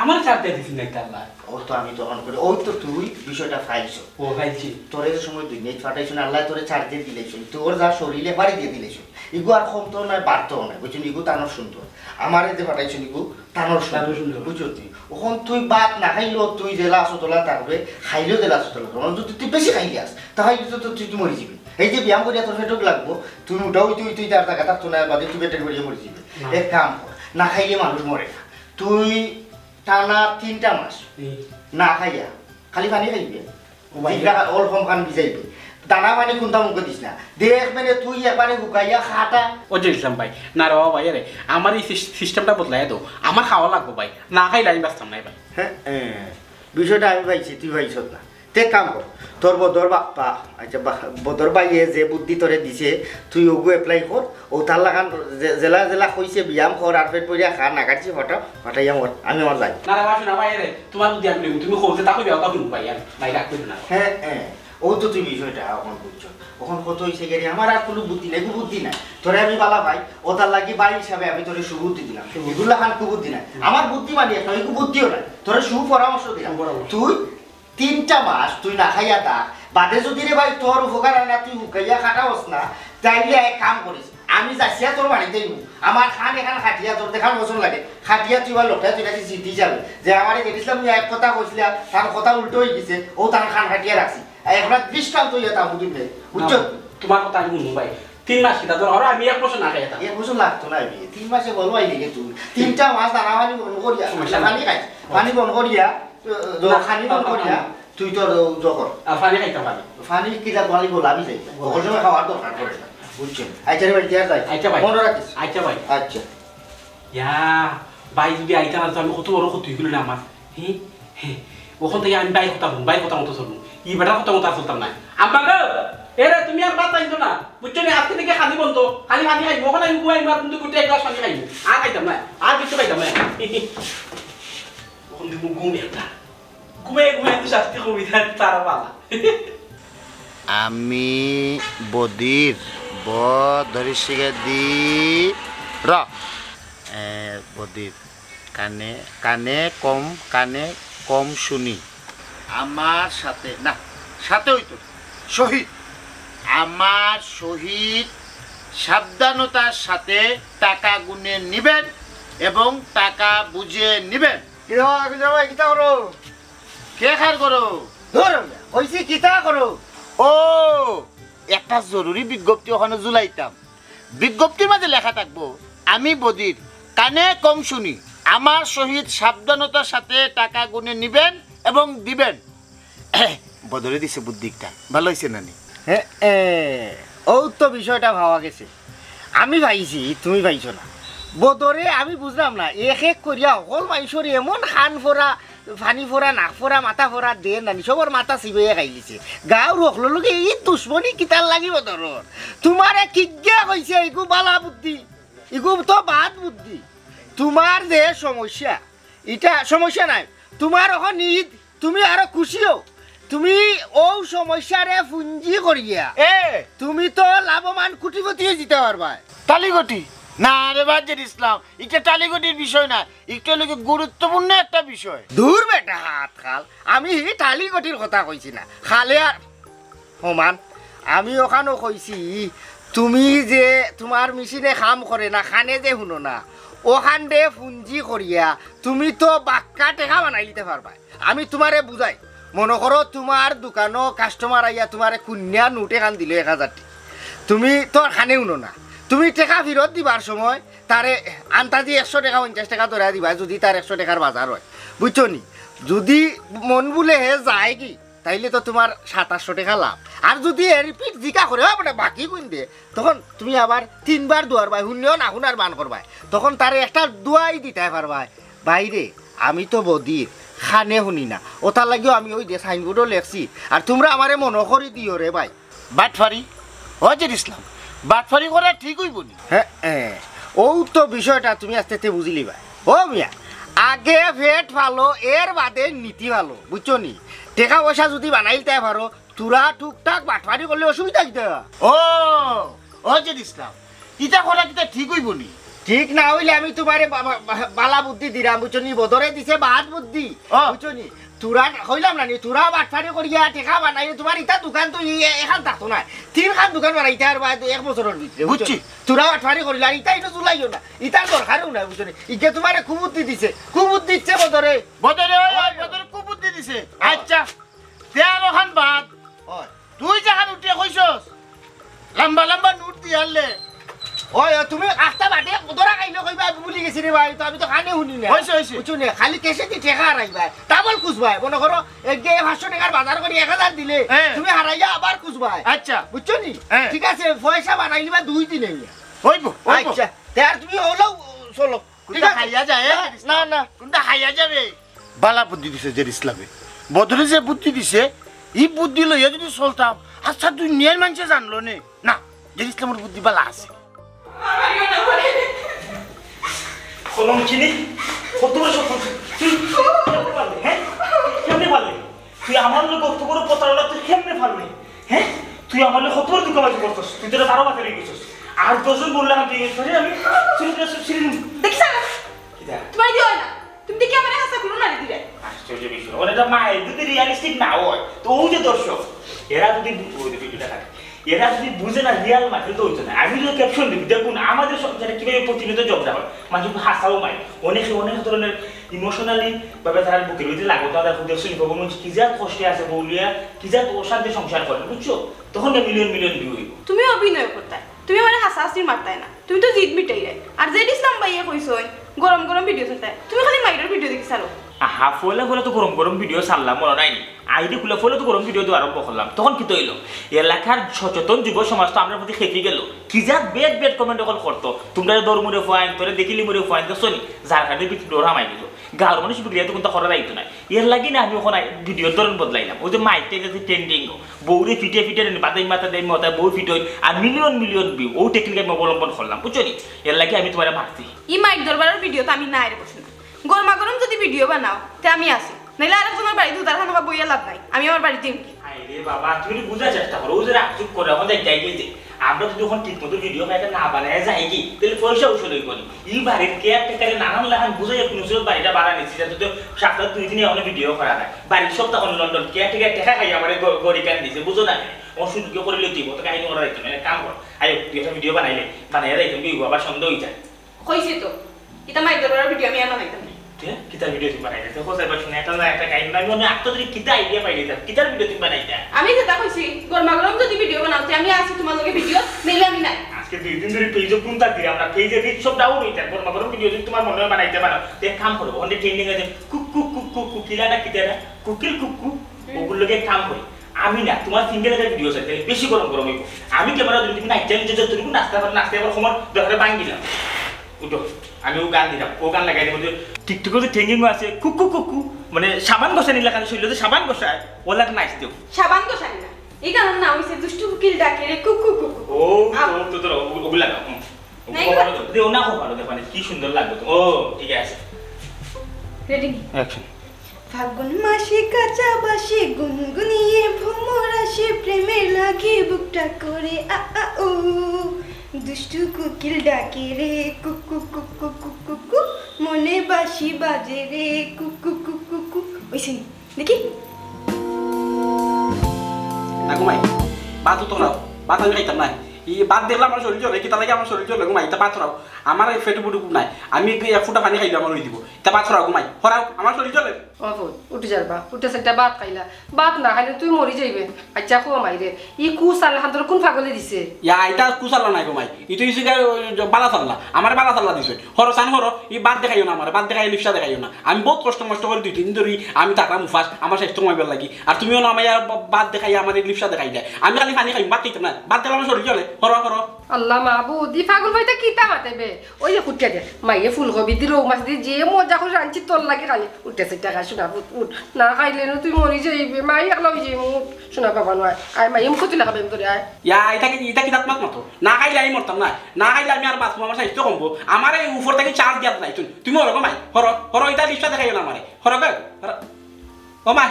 আমার চার্জ দিয়ে দিছি না, এটা আল্লাহ। ও তো আমি তখন করি, ওই তো তুই বিষয়টা পাইছো। ও, পাইছি। তোরে যে সময় দুনিয়াত ফাটাইছো না, আল্লাহ তোরে চার্জ দিয়ে দিলাইছো। তোর যা শরীরে বাড়ি দিয়ে দিলাইছো। ইগু আর কমতো নাই, বাড়তো নাই। বুঝছো নি? ইগু তানোর সুন্দর। আমারে যে ফাটাইছো ইগু তানোর সুন্দর। তানোর সুন্দর। বুঝছো তুই? ওখান তুই ভাত না খাইলেও তুই জেলা আছো তোলা থাকবে, খাইলেও জেলা আছো তোলা থাকবে। যদি তুই বেশি খাইলে আস, তাহলে তো, তো তুই তো মরে যাবি। এই যে ব্যায়াম করিয়া তোর পেটুক লাগবো, তুই মোটা হইতে হইতে হইতে আর জায়গা থাকতো না, বাদে তুই পেটের বেরিয়ে মরে যাবি। না। এক কাম কর, না খাইলে মানুষ মরে না। তুই টানা তিনটা মাস হুম। না খাইয়া খালি পানি খাইবে, ও ভাই। জিভটা অল কম খান ভিজাইবে, দানা পানি কোনটা মুখে দিস না। দেখ মানে তুই একবারে হুকাইয়া খাটা। ও যে ইসলাম ভাই, না রে বাবা ভাই, আরে আমার এই সিস-, সিস্টেমটা বদলাই দাও, আমার খাওয়া লাগবো ভাই, না খাইলে আমি বাঁচতাম না ভাই। হ্যাঁ, হ্যাঁ, বিষয়টা আমি পাইছি, তুই পাইছত না। তে কাম কর, তোর বদর বা-, বা-, আচ্ছা, বা-, বদর ভাইয়ে যে বুদ্ধি তোরে দিছে, তুই ওগু অ্যাপ্লাই কর। ও তার লাগান যে-, জেলা জেলা কইছে, ব্যায়াম কর, আর পেট ভরিয়া খা, না কাটছি ফটো, ফটাইয়া মর, আমি আমার যাই। না রে বাসু না ভাই রে, তোমার বুদ্ধি আমি নেব, তুমি কইছে তা কইবে, ওটা শুনবো ভাই, আমি ভাই রাখতে না। হ্যাঁ, হ্যাঁ, ও তো তুই বিষয়টা এখন বুঝছো। এখন কত হইছে গেরি, আমার আর কোনো বুদ্ধি নাই, কোনো বুদ্ধি নাই। তোরে আমি বালা ভাই, ও তার লাগি ভাই হিসাবে আমি তোরে সুবুদ্ধি দিলাম। সুবুদ্ধি। এগুলা খান কুবুদ্ধি নাই। হুম। আমার বুদ্ধি মানে একটা, ওই বুদ্ধিও নাই। তোরে সুপরামর্শ দিলাম। সুপরামর্শ। তুই তিনটা মাস তুই না খাইয়া থাক, বাদে যদি রে ভাই তোর উপকার হয় না, তুই হুকাইয়া খাটা হস না, তাইলে এক কাম করিস, আমি যাইয়া তোর বাড়িত আইমু, আমার খান এখান খাটিয়া তোর দেখান পছন্দ লাগে, খাটিয়া তুই বা লোকটা তুই নাকি জিতি যাবে, যে আমারে দেখেছিলাম তুই এক কথা কইছিলা, তার কথা উল্টো হয়ে গেছে, ও তার খান খাটিয়া রাখছি, আর এখন আর দৃষ্টান্ত হইয়া তা বুঝুন নেই, বুঝছো? না, তোমার কথা আমি শুনবো ভাই, তিন মাস কিতা দরকার? আমি এক বছর না খাইতাম। এক বছর লাগতো না, বিয়ে। তিন মাসে বলো আইলে গে তুই। তিনটা মাস দানা পানি বন্ধ করিয়া, সমস্যা নাই। পানি খাই, পানি বন্ধ করিয়া, জ-, জ-, না, পানি বন্ধ না, করিয়া, না। তুই তোর জ-, জোর কর। আর পানি খাইতাম আমি। পানি কিতা পানি বল, আমি যাই। বল। সকল সময় খাওয়ার দরকার পড়ে না। বুঝছো? আচ্ছা রে ভাই, দিয়া যাই। আচ্ছা ভাই। মনে রাখিস। আচ্ছা ভাই। আচ্ছা। ইয়া, ভাই যদি আইতা না তো আমি কত বড় ক্ষতি হইল না আমার। হি? হি। ওখান থেকে আমি ভাইর কথা বলবো, ভাইর কথা মতো চলবো। ই বেটার কথা মতো আর চলতাম না। আম্মা গো, এরে তুমি আর ভাত আনছো না। বুঝছো নি? আজকে থেকে খালি বন্ধ। খালি পানি খাইবো। ওখানে আমি ঘুমাই মার কিন্তু গুটে এক গ্লাস পানি খাইবো। আর খাইতাম না। আর কিছু খাইতাম না। ওখান থেকে ঘুম একটা। ঘুমাই ঘুমাই তো শাস্তি কবিতা তারা বালা। আমি বদির, ব ধরিসিগা দি র। এ, বদির। কানে, কানে কম, কানে কম শুনি। আমার সাথে, না, সাথে হইতো না। সহিত। আমার সহিত সাবধানতার সাথে টাকা গুনে নিবেন এবং টাকা বুঝে নিবেন। কিতা, কিতা ভাই, কিতা করো? কে খার করো? ধরো না, কইছি কিতা করো? ও, একটা জরুরি বিজ্ঞপ্তি ওখানে ঝুলাইতাম। বিজ্ঞপ্তির মাঝে লেখা থাকবো, "আমি বদির, কানে কম শুনি, আমার সহিত সাবধানতার সাথে টাকা গুনে নিবেন এবং দিবেন।" বদরে দিছে বুদ্ধি একটা, ভালো হইছে না নি? হ্যাঁ, এ, ও তো বিষয়টা ভাবা গেছে। আমি পাইছি, তুমি পাইছো না। বদরে আমি বুঝলাম না, এক এক করিয়া হকল মাইনষর এমন খান ফোরা, ফানি ফোরা, নাক ফোরা, মাথা ফোরা দের নানি, সবর মাথা চিবাইয়া খাইলিছে। গাঁওর হকলর লগে ই দুশমনি কিতার লাগি বদরর? তুমারে কিগিয়া কইছে ইগু বালা বুদ্ধি, ইগু তো বাদ বুদ্ধি। তুমার যে সমস্যা, ইটা সমস্যা নাই। তুমার অখন ইদ, তুমি আরো খুশি অও। তুমি অউ সমস্যারে পুঞ্জি করিয়া এ! তুমি তো লাভবান কোটিপতি অই যিতে পারবায়। টালিগটি? না রে বাজের ইসলাম, ইটা টালিগটির বিষয় না, ইটা অইলো গি গুরুত্বপূর্ণ একটা বিষয়। দূর বেটা হাত খাল, আমি টালিগটির কথা কইছি না। খালে আর ওমান, আমি অখানও কইছি, তুমি যে তুমার মেশিনে কাম করে না, কানে যে হুনো না, অখানরে পুঞ্জি করিয়া তুমি তো বাক্কা টেকা বানাইলিতে পারবায়। আমি তুমারে বুঝাই, মনো করো তুমার দোকানো কাস্টমার আইয়া তুমারে কুইন্না নোট এখান দিলো এক হাজার টি, তুমি তো আর কানে হুনো না, তুমি টেকা ফিরত দিবার সময় তারে আন্তাজি একশো টেকা, পঞ্চাশ টেকা ধরাই দিবায়, যুদি তার একশো টেকার বাজার অয়, বুঝছো নি? যুদি মন বুলে হে যায়গি, তাইলে তো তুমার সাত আটশো টেকা লাভ। আর যুদি হে repeat জিকা করে, "ও বেটা, বাকি কুইন দে?" তখন তুমি আবার তিনবার দুয়ার বায়, হুনলেও না হুনার বান করবায়। তখন তারে একটা দুয়াই দিতায় পারবায়, "ভাইরে, আমি তো বদির, কানে হুনি না, অতার লাগিও আমি অউ যে সাইনবোর্ডও লেখছি, আর তুমরা আমারে মনো করি দিও রে ভাই।" বাটফারি, ওয়াজের ইসলাম, বাটফারি করা ঠিক অইবো নি? হ্যাঁ, হ্যাঁ, অউ তো বিষয়টা তুমি আস্তে আস্তে বুঝিলিবায়। ও মিয়া, আগে পেট ফালো, এর বাদে নীতি ফালো, বুঝছো নি? টেকা পয়সা যুদি বানাইলতায় পারো, তুরা টুকটাক বাটফারি করলে অসুবিধা কিতা? ও, ওয়াজের ইসলাম, ইতা করা কিতা ঠিক অইবো নি? ঠিক না অইলে আমি তুমারে বা-, বা-, বা-, বালা বুদ্ধি দিরাম, বুঝছো নি? বদরে দিছে বাদ বুদ্ধি, ও। বুঝছো নি? তুরা কইলাম না নি, তুরা বাটফারি করিয়া টেকা বানাইলে তুমার ইতা দোকান তো ই-, এখান থাকতো না। তিনখান দোকান বানাইতায় পারবায় এক বছরর ভিতরে, বুঝছো? বুঝছি। তুরা বাটফারি করিলে আর ইতা ইনো চুলাইও না। ইতার দরকারও নাই, বুঝছো নি? ইগে তুমারে কুবুদ্ধি দিছে। কুবুদ্ধি দিছে বদরে। বদরে, ওই, ওই, ওই। বদরে কুবুদ্ধি দিছে। আচ্ছা, তে আর অখান বাদ। ওই। তুই যেখান উঠিয়া কইছস, লম্বা লম্বা নোট দিয়ারলে। ওই, ওই, তুমি আস্তা বাটে ধরা খাইলে কইবা, "আমি ভুলি গেছি রে ভাই, তো আমি তো কানে হুনি না।" হইছে, হইছে। বুঝছো নি? খালি ক্যাশে দি টেকা হারাইবায়, ডাবল খুঁজবায়। মনো করো, এক গিয়ে পাঁচশো টেকার বাজার করি এক হাজার দিলে, হ্যাঁ। তুমি হারাইয়া আবার খুঁজবায়। আচ্ছা। বুঝছো নি? হ্যাঁ। ঠিক আছে, পয়সা বানাইলিবা দুই দিনে। অইবো, অইবো। আচ্ছা, তে আর তুমি অলাও চলো। কোনটা ঠিক আছে? হাইয়া যায়, না, না, না। কোনটা হাইয়া যাবে? বালা বুদ্ধি দিছে জের ইসলামে। বদরে যে বুদ্ধি দিছে, ই বুদ্ধি লইয়া যুদি চলতাম, আচ্ছা, দুনিয়ার মানষে জানলো নে। না, জের ইসলামর বুদ্ধি বালা আছে। কলম চিনি, কত বড় সব তুই কেমনে পারলি, হ্যাঁ? কেমনে পারলি? তুই আমার লগে কত বড় প্রতারণা, তুই কেমনে পারলি? হ্যাঁ? তুই আমার লগে কত বড় ধোঁকাবাজি করছস? তুই তো তারও মাথায় রয়ে গেছস। আর দশজন বললে আমি তুই ধরে আমি চুরি করে সব ছিঁড়ে নিবি। দেখছ? কিতা? তোমার দিও না। তুমি দেখি আমার হাসা খুলো না দিলে। আশ্চর্য বিষয়। ওরা তো মায়ের যদি রিয়ালিস্টিক না হয়, তো ওই যে দর্শক, এরা যদি বু-, ওই যে ভিডিওটা থাকে, এরা যদি বুঝে না রিয়াল মাঠে তো হইতো না। আমি যদি ক্যাপশন লিখি, দেখুন আমাদের সংসারে কিভাবে প্রতিনিয়ত ঝগড়া হয়। মাঝে হাসাও মায়। অনেকে অনেক ধরনের ইমোশনালি ভাবে তারা বুকের ভিতরে লাগো, তারা খুব দেখছো, কি যা কষ্টে আছে বউলিয়া, কি যা অশান্তি সংসার করে, বুঝছো? তখন না মিলিয়ন মিলিয়ন ভিউ হইব। তুমি অভিনয় করতে। তুমি আমারে হাসাহাসি মারতায় না, তুমি তো জিদ মিটাইরায়। আর জেড ইসলাম ভাইয়ে কইছইন গরম গরম ভিডিও ছাড়তায়, তুমি খালি মাইরর ভিডিও দেখি ছাড়ো। আহা, ফয়লা ফয়লা তো গরম গরম ভিডিও ছাড়লাম, মনো নাই নি? আইডি খুলে ফয়লা তো গরম ভিডিও দেওয়া আরম্ভ করলাম, তখন কিতা অইলো? এলাকার সচেতন যুব সমাজ তো আমরার প্রতি খেপি গেল। কি যে bad bad comment অকল করতো, তুমরারে ধরমুরে ফুয়াইন, তোরে দেখিলিমুরে ফুয়াইন, দেখছো নি? যার কারণে ভিতরে ডর হামাই গেল। গাঁওর মানুষ বিগড়িয়া তো কুন্তা করা যাইতো না। এর লাগি না আমি অখন আই-, ভিডিওর ধরন বদলাইলাম। ওই যে মাইকটা যে ট্রেন্ডিং, বউরে ফিটে ফিটে নেন, বাদাই মাথা দেয়, মাথা বউ ফিট হয়, আর মিলিয়ন মিলিয়ন ভিউ। ও টেকনিক আমি অবলম্বন করলাম, বুঝছো নি? এর লাগি আমি তুমারে মারছি। ই মাইক দরবারর ভিডিও তো আমি নায় রে বসে না। গরমা গরম যদি ভিডিও বানাও, তে আমি আছি। নাইলে আরেকজনর বাড়িত উদার খানো বইয়া লাভ নাই, আমি আমার বাড়িত যাইমু গি। আরে বাবা, তুমি একটু বুঝার চেষ্টা করো। ও যে রাগ চুপ করে, অখন যাই, যাই, যাই, যাই। আমরা যদি অখন ঠিক মতো ভিডিও একটা না বানাই যাই গি, তাইলে পয়সা উসুল অইবো নি। ই বাড়ির কেয়ারটেকারে নানান লাখান বুঝাই এক নুসরত বাড়িটা ভাড়া নিছি, যাতে তো সপ্তাহ দুই দিনে অখন ভিডিও করা যায়। বাড়ির সব তখন লন্ডন, কেয়ারটেকার টেকা খাই আমারে গ-, গড়ি কান দিছে, বুঝো না কেনে? ও সুযোগে করিলে তুই মতো কাহিনী করা যাইতো না, এক কাম কর। আয়ো, তুই একটা ভিডিও বানাইলে, বানাইয়া যাইতাম, তুই বাবা সন্দেহ হয়ে যায়। কইছি তো, ইতা মাইক দরবারর ভিডিও আমি আর বানাইতাম না। তে, কিতা ভিডিও তুমি বানাইলে? তে, কোথায় পাচ্ছ না? এটা না, একটা কাহিনী না, আমি অনেক আত্মা ধরে কিতা আইডিয়া পাইলে তা? কিতার ভিডিও তুমি বানাইতা? আমি যেটা কইছি, গরমা গরম যদি ভিডিও বানাও, তে আমি আছি তোমার লগে ভিডিও, নাইলে আমি নাই। আজকে দুই দিন ধরে পেজে কোনটা দিলাম না, পেজে রিচ সব ডাউন হইতে, গরমা গরম ভিডিও যদি তোমার মনে হয় বানাইতে পারো, তে এক কাম করো, ওখানে ট্রেন্ডিং আছে, cook cook cook cook cook, কিলা না কিতা না, কুকিল কুক কুক, হুম। ওগুলো লগে এক কাম করি। আমি না, তোমার সিঙ্গেল একটা ভিডিও চাই, তাহলে বেশি গরম গরম হইব। আমি ক্যামেরা ধরে তুমি নাচতে, আমি যতটুকু নাচতে পারো, নাচতে পারো, তোমার দরকারে ভাঙি দিলাম। উঠো, আমি ও গান দিলাম, ও গান লাগাই দেবো যে টিকটকে যে ট্রেন্ডিং আছে, কুকু কুকু, মানে সাবান ঘষা নিলে কানে শরীরে যে সাবান ঘষায়, ও লাগ নাচ দেও। সাবান ঘষা নিলা? এই গানের নাম হইছে দুষ্টু কুকিল ডাকে রে কুকু কুকু। ও, আ- ও তো ধরো, ও-, ওগুলা গাও, হুম। না, ওগুলা এগুলা- ভালো তো। দে, ও না, খুব ভালো দেখো, মানে কি সুন্দর লাগবে তো। ও, ঠিক আছে। রেডি? অ্যাকশন। ফাগুন মাসে কাঁচা বাঁশি গুনগুনিয়ে ভ্রমর আসে, প্রেমে লাগে বুকটা করে আ আ উ। দুষ্টু কুকিল ডাকে রে কুকু কুকু কুকু কু, মনে বাঁশি বাজে রে কুকু কুকু কু। ওই সিন দেখি। না ঘুমাই, ভাত তো রাও, ভাত আমি খাইতাম না। এই ভাত দেখলে আমার শরীর জ্বলে, কিতা লাগে আমার শরীর জ্বলে ঘুমাই, এটা ভাত রাও। আমার এই পেটে পুটে নাই, আমি এক ফুটা পানি খাইলে আমার হয়ে দিব। তা ভাত হরাও ঘুমাই, হরাও, আমার শরীর চলে। ও ফুত, উঠি যার বা, উঠে সেটা ভাত খাইলা। ভাত না খাইলে তুই মরি যাইবে। আচ্ছা, কো মাই রে, ই কুসালা হান্তর কোন পাগলে দিছে? ইয়া, এটা কুসালা নাই গো মাই, ই তো ইসু বালা সাল্লা, আমার বালা সাল্লা দিছে। হরো সান হরো, ই ভাত দেখাইও না আমার, ভাত দেখাইও, লিপসা দেখাইও না। আমি বহুত কষ্ট মষ্ট করে দুই তিন দিন ধরি আমি থাকলাম উপাস, আমার স্বাস্থ্য কমাইবার লাগি। আর তুমিও না আমার ভাত দেখাই, আমার লিপসা দেখাই দেয়। আমি খালি পানি খাই, ভাত খাইতাম না, ভাত দিলে আমার শরীর চলে। হরো হরো। আল্লাহ মাবুদ, ই পাগল ভাইটা কিতা মাতে বে? ওই যে কুটিয়া দে, মাইয়ে ফুলকপি দি, রৌ মাছ দি, যে মজা করে রাঁধছি তোর লাগি খালি। উঠে সেটা খাই, শোনা পুত, উঠ। না খাইলে না তুই মরি যাইবে, মাই একলা হয়ে যাইবে, উঠ। শোনা বাবা নয়, আয় মাইয়ে মুখ তুলে খাবে তোরে, আয়। ইয়া, এটা কি, এটা কি দাঁত মাত মাতো? না খাইলে আমি মরতাম না, না খাইলে আমি আর বাঁচবো, আমার স্বাস্থ্য কমবো। আমার এই উপর থেকে চার্জ দিয়াত নাই, তুমি, তুমি হরো গো মাই, হরো, হরো, এটা রিক্সা দেখাইও না আমারে, হরো গো, হরো। ও মাই,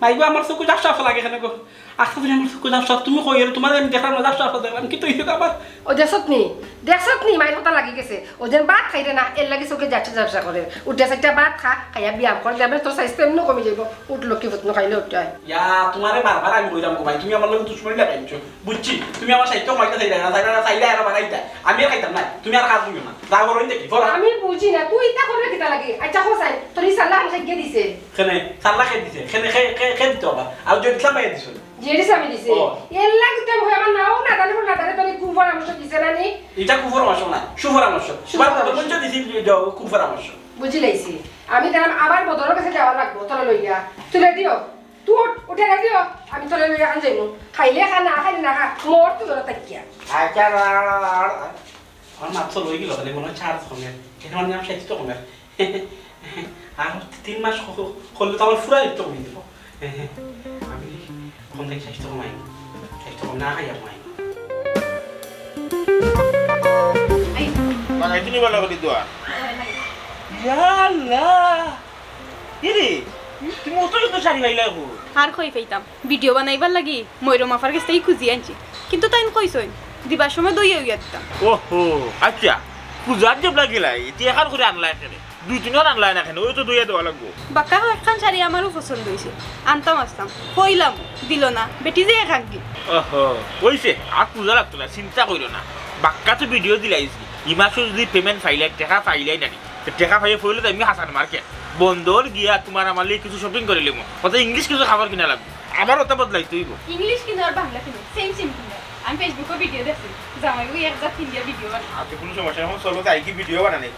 মাই গো, আমার চোখে ঝাপসা লাগে কেনে গো? আস্তে করে আমার চোখে ঝাপসা, তুমি কই এর, তোমার আমি দেখলাম না, ঝাপসা ঝাপসা দেখলাম, কি তো হইছে আবার? ও দেখছত নি, দেখছত নি, মাইর কথা লাগি গেছে। ও যেন ভাত খাইরে না, এর লাগি চোখে ঝাপসা ঝাপসা করে। উঠে চাইটা ভাত খা, খাইয়া ব্যায়াম কর, দেখবে তোর স্বাস্থ্য এমনি কমি যাইব। উঠ লক্ষ্মী পুত, খাইলে উঠতে হয়। ইয়া, তোমারে বারবার আমি কইলাম গো ভাই, তুমি আমার লগে দুশমনি লাগাইছো, বুঝছি? তুমি আমার স্বাস্থ্য কমাইতে চাইলে না, চাইলে না, চাইলে আর বানাইতা। আমি আর খাইতাম না, তুমি আর কাজ দিও না, যা করো দেখি, করো। আমি বুঝি না, তুই ইতা করলে কিতা লাগে? আচ্ছা, হোসাই, তোর ই সাল্লা আমি খাইয়ে দিছে। কেনে? সাল্লা খে দিছে? কেনে খে, খে, খে দিতে আবার? আর জেড ইসলাম ভাইয়া দিছে। জেড ইসলামে দিছে? ও। এর লাগি তো আমি আমার নাও না জানি, না জানি, তোর এই কুপরামর্শ দিছে না নি? এটা কুপরামর্শ না, সুপরামর্শ। সুপরামর্শ। তোমার মঞ্চ দিছি, যে কুপরামর্শ। বুঝি লাইছি। আমি তাহলে আবার বদরের কাছে যাওয়া লাগবো, তোরা লইয়া। তুই রেডি হ। তুই উঠ, উঠে রেডি হ। আমি তোরা লইয়া খান যাইমু। খাইলে খা, না খাইলে না খা। মর তুই ধরে থাকিয়া। আচ্ছা, আর, আর, আর, আমার মাত্র লই গেল, তাহলে মনে হয় চার কমে। এখন আমি আমার স্বাস্থ্য কমে। আর তিন মাস হ-, হ-, হলে তো আমার পুরা লিপ্ত কমে দিব। আমি কম থাকি স্বাস্থ্য কমাই, স্বাস্থ্য কম না খাই কমাই। বানাই তুমি ভালো করে দোয়া। ইয়া আল্লাহ! কিরে, তুমি অত যত শাড়ি পাইলা এখন? আর কই পাইতাম, ভিডিও বানাইবার লাগি ময়রম আফার গেছ থাকি খুজি আনছি, কিন্তু তাইন কইছইন দিবার সময় দইয়া উইয়া দিতাম। ওহো, আচ্ছা, খুজার জবলা গেলাই, ইতি এখান করে আনলা এখানে, দুই তিনবার আনলা না এখানে, ওই তো দইয়া দেওয়া লাগবো। বাক্কা একখান শাড়ি আমারও পছন্দ হইছে, আনতাম আসতাম, কইলাম, দিল না, বেটি যে এখান কি। ওহো, কইছে, আর খুজা লাগতো না, চিন্তা করিও না, বাক্কা তো ভিডিও দিলাইছি, ই মাসও যদি পেমেন্ট পাইলাই, টেকা পাইলাই নানি, তো টেকা পাইয়া পড়লে তো আমি হাসান মার্কেট বন্দর গিয়া তোমার আমার লাগি কিছু শপিং করিলিমু, অত ইংলিশ কিছু খাবার কিনা লাগবো, আবার ওটা বদলাইতে হইব। ইংলিশ কিনো আর বাংলা কিনো, সেম সেম কিনো। আমি Facebook-ও ভিডিও দেখছি, জামাইবু এক জাত ইন্ডিয়া ভিডিও বানায়। আচ্ছা, কোনো সমস্যা নাই, এখন চলো যাই কি ভিডিও বানানি।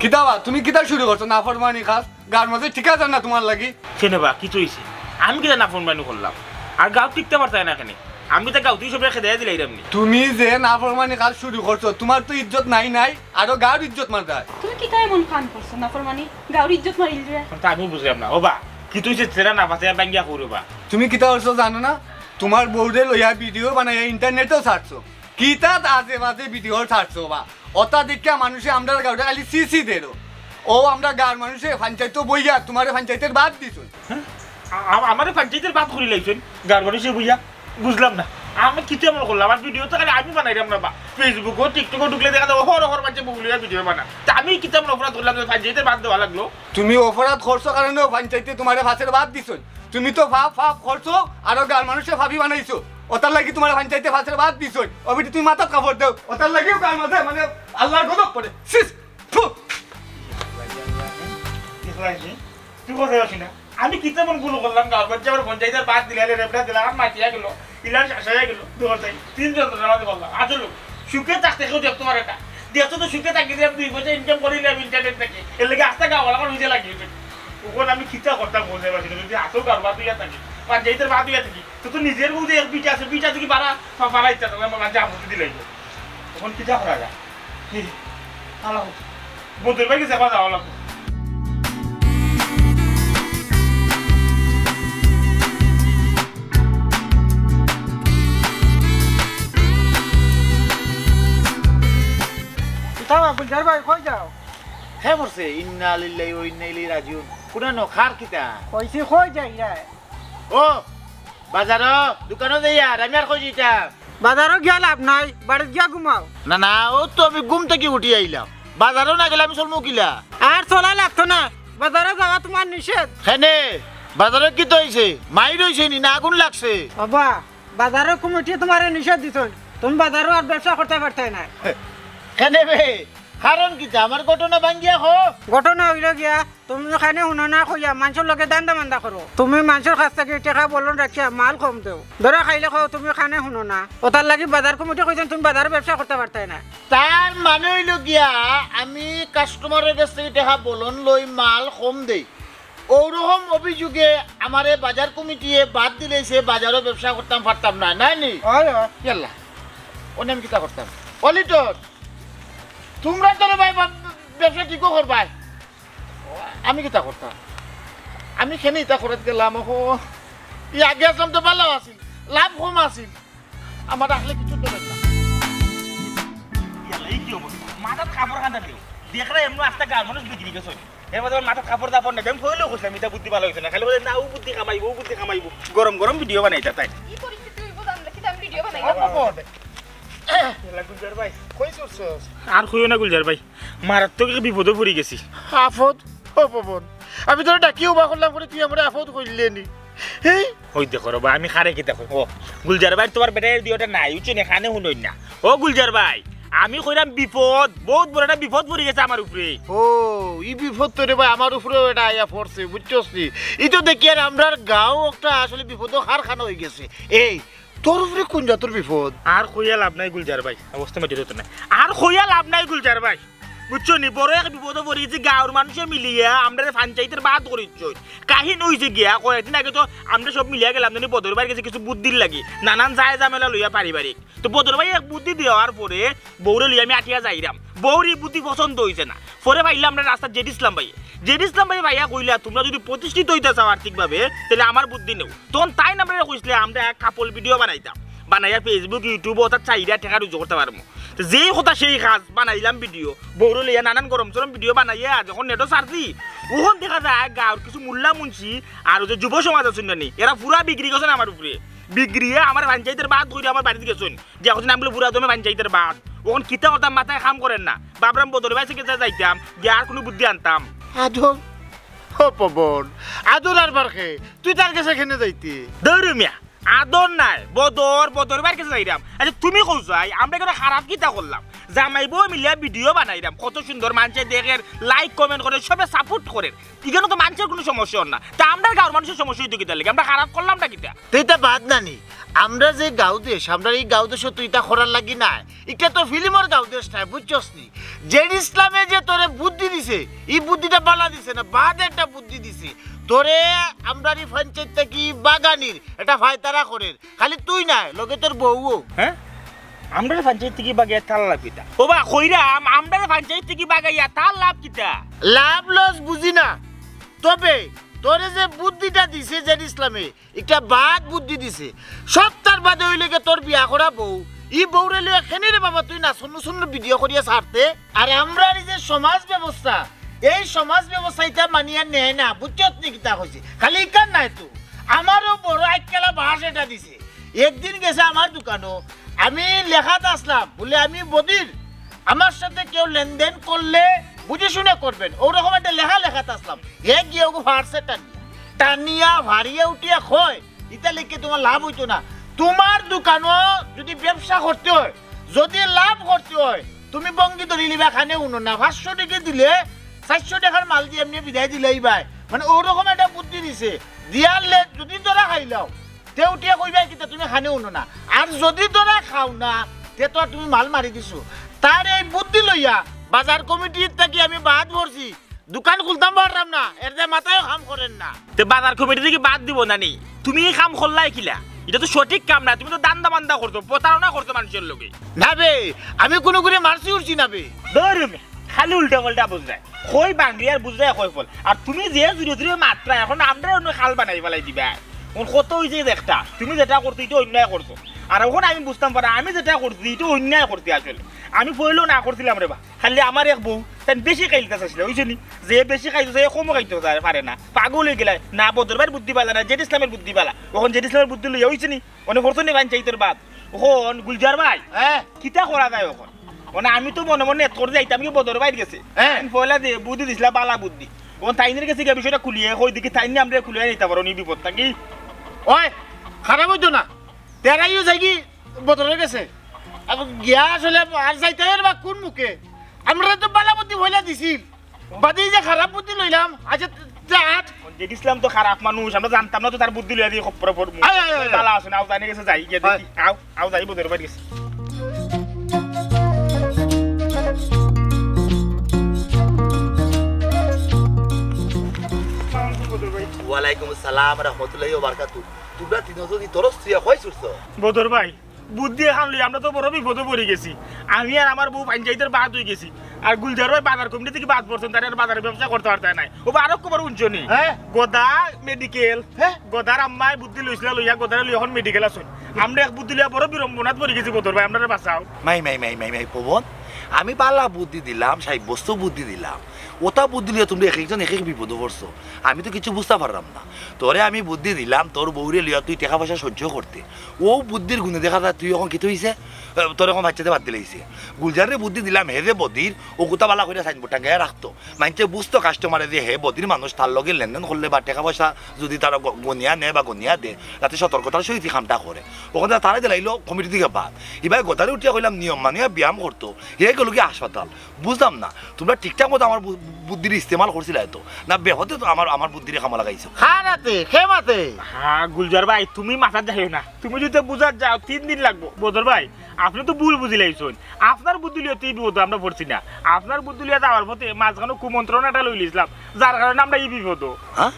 কিতা বা, তুমি কিতা শুরু করছো? নাফরমানি কাজ, গাঁওর মাঝে ঠিক আছে না তোমার লাগি? কেনে বা, কিতা অইছে? আমি কিতা নাফরমানি করলাম? আর গাঁওত টিকতা পারতায় না কেনে? আমি তো গাঁওত সবরে খেদাইয়া দিলাইরাম নি। তুমি যে নাফরমানি কাজ শুরু করছো, তোমার তো ইজ্জত নাই নাই, আরো গাঁওর ইজ্জত মারতায়। তুমি কিতা এমন কাম করছো নাফরমানি? গাঁওর ইজ্জত মারিলাইরায়। তা আমি বুঝলাম না। ও বা, কিতা অইছে, চেহারা না বাঁচাইয়া ভাঙ্গিয়া কও রে বা। তুমি কিতা করছো জানো না? তোমার বউরে লইয়া ভিডিও বানাইয়া ইন্টারনেটো ছাড়ছো। কিতা আজে বাজে ভিডিও ছাড়ছো বা? অতা দেখিয়া মানুষে আমরার গাঁওরে খালি ছি ছি দেরো। ও আমরার গাঁওর মানুষে পঞ্চায়েতো বইয়া তোমারে পঞ্চায়েতের বাদ দিছইন। হ্যাঁ? আ-, আ-, আমারে পঞ্চায়েতের বাদ করিলাইছইন গাঁওর মানুষে বইয়া? বুঝলাম না। আমি কিতা এমন করলাম? আর ভিডিও তো খালি আমি বানাইরাম না বা। Facebook-ও, TikTok-ও ঢুকলে দেখা যায় হর হর মাঝে বউ লইয়া ভিডিও বানা। তা আমি কিতা এমন অপরাধ করলাম যে পঞ্চায়েতের বাদ দেওয়া লাগলো? তুমি অপরাধ করছো কারণে পঞ্চায়েতে তোমারে পাঁচের বাদ দিছইন। তুমি তো পাপ, পাপ করছো, আরো গাঁওর মানুষে পাপি বানাইছো। অতার লাগি তোমারে পঞ্চায়েতে পাঁচের বাদ দিছইন। ও বেটি, তুমি মাথাত কাপড় দেও। অতার লাগিও গাঁওর মাঝে মানে আল্লাহর গজব পড়ে। ছিস! থু! তুই কথা আছি না? আমি কিতা এমন ভুল করলাম? গাঁওর মাঝে আমার পঞ্চায়েতের বাদ দিলে, আরে রেবটা দিলে, আমার মাটিয়া গেল, ইলার শাসাইয়া গেল, দৌড় যাই, তিনজন তো নামাজ বললাম। আসলে সুখে থাকতে কেউ দেখতে পারে না। দেখছো তো সুখে থাকি যে দুই পয়সা ইনকাম করিলে আমি ইন্টারনেট থাকি। এর লাগি আস্তা গাঁওয়ালা আমার নিজে লাগিয়ে দেবে। ওখানে আমি কিতা করতাম বুঝতে পারছি না। যদি আসল গাঁওর বাদ দিয়া থাকি, পঞ্চায়েতের বাদ দিয়া থাকি, তো, তো নিজের বউ যে এক বিটা আছে, বিটা থেকে বাড়া, বা-, বাড়া ইচ্ছা করে, আমার মাঝে আপত্তি দিলাই তো। তখন কিতা করা যায়? কি? আল্লাহ, বন্ধুর বাড়ি গেছে, আবার যাওয়া লাগবে। কিতা বা, গুলজার ভাই, কই যাও? হে মরছে, ইন্না লিল্লাহি ওয়া ইন্না ইলাইহি রাজিউন। কুনানো, খার কিতা? কইছি, কই যাইরায়? ও, বাজারো, দোকানো যাইয়ার, আমি আর কই যাইতাম? বাজারো গিয়া লাভ নাই, বাড়িত গিয়া ঘুমাও। না, না, ও তো আমি ঘুম থাকি উঠি আইলাম। বাজারো না গেলে আমি চলমু কিলা? আর চলা লাগতো না, বাজারো যাওয়া তোমার নিষেধ। কেনে? বাজারো কিতা অইছে? মাইর অইছে নি, না আগুন লাগছে? বাবা, বাজারো কমিটিয়ে তোমারে নিষেধ দিছইন, তুমি বাজারো আর ব্যবসা করতে পারতায় না। কেনে বে? কারণ কিতা? আমার ঘটনা ভাঙ্গিয়া কও। ঘটনা অইলো গিয়া, তুমি কানে হুনো না কইয়া মানষর লগে ধান্দা মান্দা করো। তুমি মানষর কাছ থাকি টেকা বলন রাখিয়া মাল কম দেও। ধরা খাইলে কও তুমি কানে হুনো না। অতার লাগি বাজার কমিটি কইছইন তুমি বাজারো ব্যবসা করতে পারতায় না। তার মানে অইলো গিয়া আমি কাস্টমারর গেছ থাকি টেকা বলন লই, মাল কম দেই। অউরকম অভিযোগে আমারে বাজার কমিটিয়ে বাদ দিলাইছে, বাজারো ব্যবসা করতাম পারতাম না, নায় নি? অয়, অয়। ইয়াল্লা, অনে আমি কিতা করতাম? অ লিটন, তুমরা তো রে ভাই বা-, ব্যবসা ঠিকও করবায়, আমি কিতা করতাম? আমি কেনে ইতা করাত গেলাম? ওহো, ই আগে আসলাম তো ভালা আছিল, লাভ কম আছিল, আমার আসলে কিছু তো না। ইয়াল্লা, ই কি অবস্থা? মাথাত কাপড় কান্দা দিও। দেখরা এমনে আস্তা গাঁওর মানুষ বিগড়ি গেছে। এর মধ্যে আমার মাথাত কাপড় দাপড় নাই। আমি কইলেও কইছিলাম, ইতা বুদ্ধি ভালা অইছে না। খালি বলে, "না, ও বুদ্ধি কামাইবো, ও বুদ্ধি কামাইবো।" গরম গরম ভিডিও বানাইতা তাই। কি পরিস্থিতি অইবো জানলে কি আমি ভিডিও বানাইতাম? ইয়াল্লা, গুলজার ভাই। কই ছুটছস? আর কইও না গুলজার ভাই, মারাত্মক এক বিপদো পড়ি গেছি। আফত? ও পবন, আমি তোরে ডাকিয়া উবা করলাম করি, তুই আমারে আফত কইলে নি? হেই? ওই দেখো রে বা, আমি কারে কিতা কই? ও, গুলজার ভাই, তোমার বেটায় দিওটা নাই, বুঝছো নি? কানে হুনইন না। ও গুলজার ভাই, আমি কইরাম বিপদ, বউত বড় একটা বিপদ পড়ি গেছে আমার উপরে। ও, ই বিপদ তো রে ভাই আমার উপরেও এটা আইয়া পড়ছে, বুঝছস নি? ই তো দেখিয়ার আমরার গাঁও একটা আসলে বিপদো কারখানা অই গেছে। এই, তোর উপরে কুন জাতর বিপদ? আর কইয়া লাভ নাই গুলজার ভাই, অবস্থা মধ্যে তো নাই। আর কইয়া লাভ নাই গুলজার ভাই, বুঝছো নি? বড় এক বিপদো পড়ি গেছি, গাঁওর মানষে মিলিয়া আমরারে পঞ্চায়েতের বাদ করিছইন। কাহিনী অইছে গিয়া, কয়েকদিন আগে তো আমরা সব মিলিয়া গেলাম জানি বদর ভাইর গেছে কিছু বুদ্ধির লাগি, নানান যায় ঝামেলা লইয়া পারিবারিক। তো বদর ভাই এক বুদ্ধি দেওয়ার পরে বউরে লইয়া আমি আটিয়া যাইরাম, বউর ই বুদ্ধি পছন্দ অইছে না। পরে পাইলাম আমরা রাস্তাত জেড ইসলাম ভাই, জেড ইসলাম ভাই ভাইয়া কইলা, "তুমরা যদি প্রতিষ্ঠিত অইতা চাও আর্থিকভাবে, তাইলে আমার বুদ্ধি নেও।" তখন তাইন আমরারে কইছলে আমরা এক কাপল ভিডিও বানাইতাম, বানাইয়া Facebook, YouTube অতাত ছাড়িয়া টেকা রুজি করতা পারমু। তো যেই কথা সেই কাজ, বানাইলাম ভিডিও, বউরে লইয়া নানান গরম চরম ভিডিও বানাইয়া যখন নেটো ছাড়ছি, অখন দেখা যায় গাঁওর কিছু মুল্লা মুন্সি আর অউ যে যুব সমাজ আছইন না নি, এরা পুরা বিগড়ি গেছইন আমার উপরে। বিগড়িয়া আমারে পঞ্চায়েতের বাদ করিয়া আমার বাড়িত গেছইন। গিয়া কইছইন আমি বুলে পুরা দমে পঞ্চায়েতের বাদ। অখন কিতা করতাম, মাথায় কাম করের না। ভাবরাম বদর ভাইর গেছে যাইতাম, গিয়া আর কুনু বুদ্ধি আনতাম। আদর? ও পবন, আদর আর বার কে? তুই তার গেছে কেনে যাইতে? দৌড় মিয়া, আদর নায়, বদর, বদর ভাইর গেছে যাইরাম। আচ্ছা, তুমি কও চাই, আমরা কুনু খারাপ কিতা করলাম? জামাই বউ মিলিয়া ভিডিও বানাইরাম, কত সুন্দর, মানষে দেখের, লাইক কমেন্ট করের, সবে সাপোর্ট করের। ইখানো তো মানষর কুনু সমস্যা অর না, তে আমরার গাঁওর মানষর সমস্যা অইতো কিতার লাগি? আমরা খারাপ করলাম না কিতা? তে ইতা বাদ নানি, আমরা যে গাঁও দেশ, আমরার ই গাঁও দেশো তো ইতা করার লাগি নায়। ইটা তো ফিলিমর গাঁও দেশ নায়, বুঝছস নি? জেড ইসলামে যে তোরে বুদ্ধি দিছে, ই বুদ্ধিটা বালা দিছে না, বাদ একটা বুদ্ধি দিছে। তোরে আমরার ই পঞ্চায়েত থাকি বাগানির একটা ফায়তারা করের। খালি তুই নায়, লগে তোর বউও। হ্যাঁ? আমরারে পঞ্চায়েত থাকি বাগাইয়া তার লাভ কিতা? ও বা, কইরাম, আমরারে পঞ্চায়েত থাকি বাগাইয়া তার লাভ কিতা? লাভ লস বুঝি না, তবে তোরে যে বুদ্ধিটা দিছে জেড ইসলামে, ইটা বাদ বুদ্ধি দিছে। সপ্তার বাদে অইলে গি তোর বিয়া করা বউ, ই বউরে লইয়া কেনে রে বাবা তুই নাচন নুচন ভিডিও করিয়া ছাড়তে? আর আমরার ই যে সমাজ ব্যবস্থা, এই সমাজ ব্যবস্থা ইতা মানিয়া নেয় না, বুঝছত নি কিতা কইছি? খালি ইখান নায় তো, আমারও বড় আইক্কালা বাঁশ এটা দিছে। একদিন গেছে আমার দোকানো, আমি লেখাত আছলাম, বুলে আমি বদির, আমার সাথে কেউ লেনদেন করলে বুঝে শুনে করবেন, ওরকম একটা লেখা লেখাত আছলাম। হে গিয়া ওগু ফাড়ছে টানিয়া, টানিয়া ফাড়িয়া উঠিয়া কয়, ইতা লেখে তোমার লাভ অইতো না। তোমার দোকানো যদি ব্যবসা করতে হয়, যদি লাভ করতে হয়, তুমি ভঙ্গি ধরিলিবা, কানে হুনো না। পাঁচশো টেকা দিলে চাইরশো টেকার মাল দি এমনে বিদায় দিলাইবায়। মানে ওরকম একটা বুদ্ধি দিছে। দিয়ার লে যদি ধরা খাইলাও, তে উঠিয়া কইবায় কিতা তুমি কানে হুনো না। আর যদি ধরা খাও না, তে তো আর তুমি মাল মারি দিছো। তার এই বুদ্ধি লইয়া বাজার কমিটির থাকি আমি বাদ পড়ছি। দোকান খুলতাম পাররাম না, এর যে মাথায়ও কাম করের না। তে বাজার কমিটি থাকি বাদ দিবো না নি? তুমি ই কাম করলায় কিলা? ইটা তো সঠিক কাম না, তুমি তো ধান্দা বান্দা করছো, প্রতারণা করছো মানষর লগে। না বে, আমি কুনুগুরে মারছি উরছি না বে। ধরুম, খালি উল্টা পাল্টা বুঝরায়। কই বাঙ্গি আর বুঝরায় কই ফল। আর তুমি যে জুরে জুরে মাতরায়, অখন আমরারে অন্য খাল বানাই ফালাই দিবায়। অখন কত অইছে দেখতা, তুমি যেটা করছো ইটা অন্যায় করছো। আর অখন আমি বুঝতাম পারি, আমি যেটা করছি ইটা অন্যায় করছি আসলে। আমি পয়লাও না করছিলাম রে বা। খালি আমার এক বউ, তাইন বেশি খাইলতা চাইছলা, অইছে নি? যে বেশি খাইতো চায়, কমও খাইতো চায়, পারে না। পাগল অইগেলায়। না বদর ভাইর বুদ্ধি বালা, না জেড ইসলামর বুদ্ধি বালা। অখন জেড ইসলামর বুদ্ধি লইয়া, অইছে নি? অনে করছো নি পঞ্চায়েতর বাদ? অখন গুলজার ভাই, হ্যাঁ? কিতা করা যায় অখন? অনে আমি তো মনে মনে এত করে যাইতাম কি বদর ভাইর গেছে। হ্যাঁ। আমি পয়লা যে বুদ্ধি দিছলা, বালা বুদ্ধি। অখন তাইনর গেছে গিয়া বিষয়টা খুলিয়া কই দেখি, তাইন নি আমরারে খুলিয়া নিতা পারো নি বিপদ থাকি। ওই, খারাপ অইতো না। তেরাইও যাইগি বদরের গেছে। এখন গিয়া আসলে আর যাইতাম বা কোন মুখে? আমরারে তো বালা বুদ্ধি পয়লা দিছিল। বাদে ই যে খারাপ বুদ্ধি লইলাম, আচ্ছা, যা আট। জেড ইসলাম তো খারাপ মানুষ, আমরা জানতাম না তো তার বুদ্ধি লইয়া দি খপ্পরে পড়মু। আয়, আয়, আয়, আয়। বালা আছে না, আও জানি গেছে যাই গিয়া দেখি। আয়। আও, আও যাই বদর ভাইর গেছে। ওয়ালাইকুম আসসালাম রহমতুল্লাহি ওয়া বারাকাতু। তোমরা তিনজন যদি তরস তুইয়া কই ছুটছো? বদর ভাই, বুদ্ধি এখান লই আমরা তো বড় বিপদো পড়ি গেছি। আমি আর আমার বউ পঞ্চায়েতর বাদ অই গেছি। আর গুলজার ভাই বাজার কমিটি থাকি বাদ পড়ছইন, তারা আর বাজারে ব্যবসা করতা পারতা নায়। ও বা আরো খবর হুনছো নি? হ্যাঁ? গদা মেডিকেল, হ্যাঁ? গদার আম্মায় বুদ্ধি লইছিলা, লইয়া গদারে লইয়া অখন মেডিকেল আছইন। আমরা এক বুদ্ধি লইয়া বড় বিড়ম্বনাত পড়ি গেছি, বদর ভাই, আমরারে বাঁচাও। মাই, মাই, মাই, মাই, মাই, পবন, আমি বালা বুদ্ধি দিলাম, সাব্যস্ত বুদ্ধি দিলাম, ওটা বুদ্ধি লইয়া তোমরা এক একজন এক এক বিপদো পড়ছো। আমি তো কিছু বুঝতা পারলাম না। তোরে আমি বুদ্ধি দিলাম, তোর বউরে লইয়া তুই টেকা পয়সা সহ্য করতে। ও বুদ্ধির গুণে দেখা যায় তুই অখন কিতা অইছে? এ, তোর অখন বাচ্চাতে বাদ দিলাইছে। গুলজাররে বুদ্ধি দিলাম, হে যে বদির, অগুতা বালা কইরা সাইনবোর্ড টাঙ্গাইয়া রাখতো। মানষে বুঝতো কাস্টমারে যে হে বদির মানুষ, তার লগে লেনদেন করলে বা টেকা পয়সা যদি তারা গ-, গনিয়া নেয় বা গনিয়া দে, যাতে সতর্কতার সহিত ই কামটা করে। অখন তারা দিলাইলো কমিটি থাকি বাদ। ইবায় গদারে উঠিয়া কইলাম নিয়ম মানিয়া ব্যায়াম করতো, হে গেলো গি হাসপাতাল। বুঝলাম না, তোমরা ঠিকঠাক মতো আমার বু-, বুদ্ধির ইস্তেমাল করছিলায় তো, না বেহুদা তো আমার, আমার বুদ্ধিরে কামো লাগাইছো? খা রাতে, খে মাতে। হ্যাঁ, গুলজার ভাই, তুমি মাথাত যাইও না। তুমি যদি বুঝাত যাও, তিন দিন লাগবো। বদর ভাই, আপনে তো ভুল বুঝিলাইছইন। আপনার বুদ্ধি লইয়া তো ই বিপদো আমরা পড়ছি না। আপনার বুদ্ধি লইয়া যাওয়ার পথে মাঝখানো কুমন্ত্রণাটা লইলিছলাম, যার কারণে আমরা ই বিপদো। হ্যাঁ?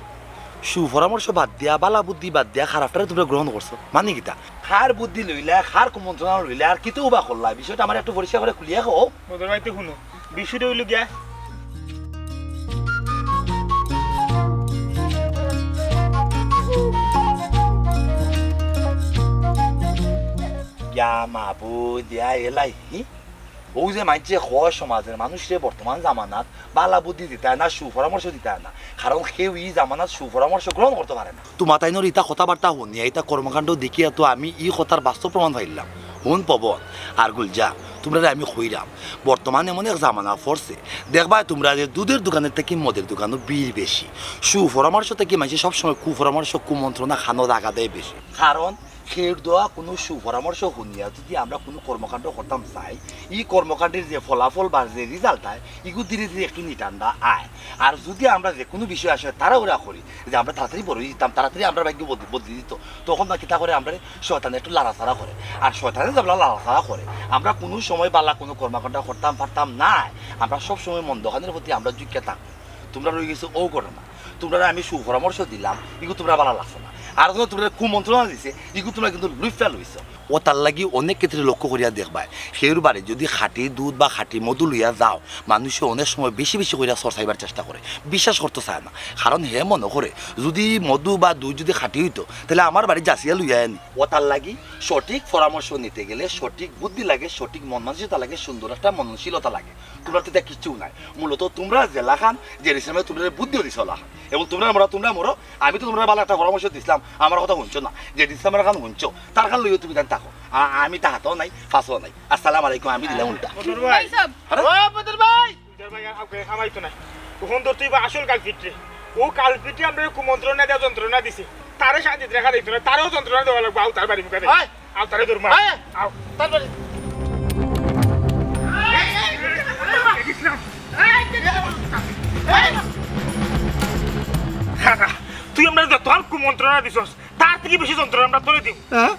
সুপরামর্শ বাদ দিয়া, বালা বুদ্ধি বাদ দিয়া, খারাপটারে তোমরা গ্রহণ করছো। মানে কিতা? কার বুদ্ধি লইলা, কার কুমন্ত্রণা লইলা, আর কিতা উবা করলা? বিষয়টা আমারে একটু পরিষ্কার করি খুলিয়া কও। বদর ভাই, তে হুনো, বিষয়টা অইলো গিয়া, ইয়া মাবুদ, ইয়া এলাহি। অউ যে মানষে কয় সমাজর মানুষরে বর্তমান জামানাত বালা বুদ্ধি দিতা না, সুপরামর্শ দিতা না, কারণ কেউ ই জামানাত সুপরামর্শ গ্রহণ করতো পারে না। তুমা তাইনর ইতা কথাবার্তা হুনিয়া, ইতা কর্মকাণ্ড দেখিয়া তো আমি ই কথার বাস্তব প্রমাণ পাইলাম। হুন পবন আর গুলজার, তুমরারে আমি কইরাম, বর্তমান এমন এক জামানা পড়ছে, দেখবায় তুমরা যে দুধর দোকানর থাকি মদর দোকানো ভিড় বেশি, সুপরামর্শ থাকি মানষে সবসময় কুপরামর্শ, কুমন্ত্রণা কানো জাগা দেয় বেশি। কারণ কেউর দেওয়া কুনু সুপরামর্শ হুনিয়া যুদি আমরা কুনু কর্মকাণ্ড করতাম চাই, ই কর্মকাণ্ডর যে ফলাফল বা যে result অয়, ইগু ধীরে ধীরে একটু নিটান্ডা আয়। আর যুদি আমরা যে কুনু বিষয় আসে তাড়াহুড়া করি, যে আমরা তাড়াতাড়ি বড় অইযিতাম, তাড়াতাড়ি আমরার ভাগ্য বদলি, বদলি দিতো, তখন না কিতা করে, আমরারে শয়তানে একটু লাড়াচাড়া করে। আর শয়তানে যেবলা লাড়াচাড়া করে, আমরা কুনু সময় বালা কুনু কর্মকাণ্ড করতাম পারতাম নায়। আমরা সব সময় মন্দ কামর প্রতি আমরা ঝুঁকিয়া থাকমু। তুমরার অইগেছে অউ ঘটনা, তুমরারে আমি সুপরামর্শ দিলাম, ইগু তুমরার বালা লাগছে না। আর যখন তুমরারে কুমন্ত্রণা দিছে, ইগু তুমরা কিন্তু লুফিয়া লইছো। অতার লাগি অনেক ক্ষেত্রে লক্ষ্য করিয়া দেখবায়, কেউর বাড়ি যুদি খাঁটি দুধ বা খাঁটি মধু লইয়া যাও, মানষে অনেক সময় বেশি বেশি করিয়া চরচাইবার চেষ্টা করে, বিশ্বাস করতো চায় না। কারণ হে মনো করে, যুদি মধু বা দুধ যুদি খাঁটি অইতো, তাইলে আমার বাড়ি যাচিয়া লইয়া আনি। অতার লাগি সঠিক পরামর্শ নিতে গেলে সঠিক বুদ্ধি লাগে, সঠিক মন মানসিকতা লাগে, সুন্দর একটা মননশীলতা লাগে। তুমরার তো ইতা কিচ্ছু নাই। মূলত তুমরা যেলাখান, যে ইসলামে তুমরারে বুদ্ধিও দিছে অলাখান। এবং তুমরা মরো, তুমরা মরো, আমি তো তুমরারে বালা একটা পরামর্শ দিছলাম, আমার কথা হুনছো না। যে দিছলাম আমার খান হুনছো, তার খান লইও তুমি জান থাকো। আ-, আমি তা হাতেও নাই, পাছেও নাই। আসসালামু আলাইকুম, আমি দিলাম উল্টা। বদর ভাই। ভাই সাহেব। আরে? ও বদর ভাই! বদর ভাই, আর কাউকে খামাইতো না। তখন তো তুই বা আসল কালপিটরে। ও কালপিটে আমরারে কুমন্ত্রণা দিয়া যন্ত্রণা দিছে। তারে শান্তিত রাখা যাইতো না, তারেও যন্ত্রণা দেওয়া লাগবো। আও তার বাড়ি মুখা দেই। আয়। আও তারে ধরমু। আয়। আও। তার বাড়ি। তুই আমরারে যত আর কুমন্ত্রণা দিছস, তার থাকি বেশি যন্ত্রণা আমরা তোরে দিমু। হ্যাঁ?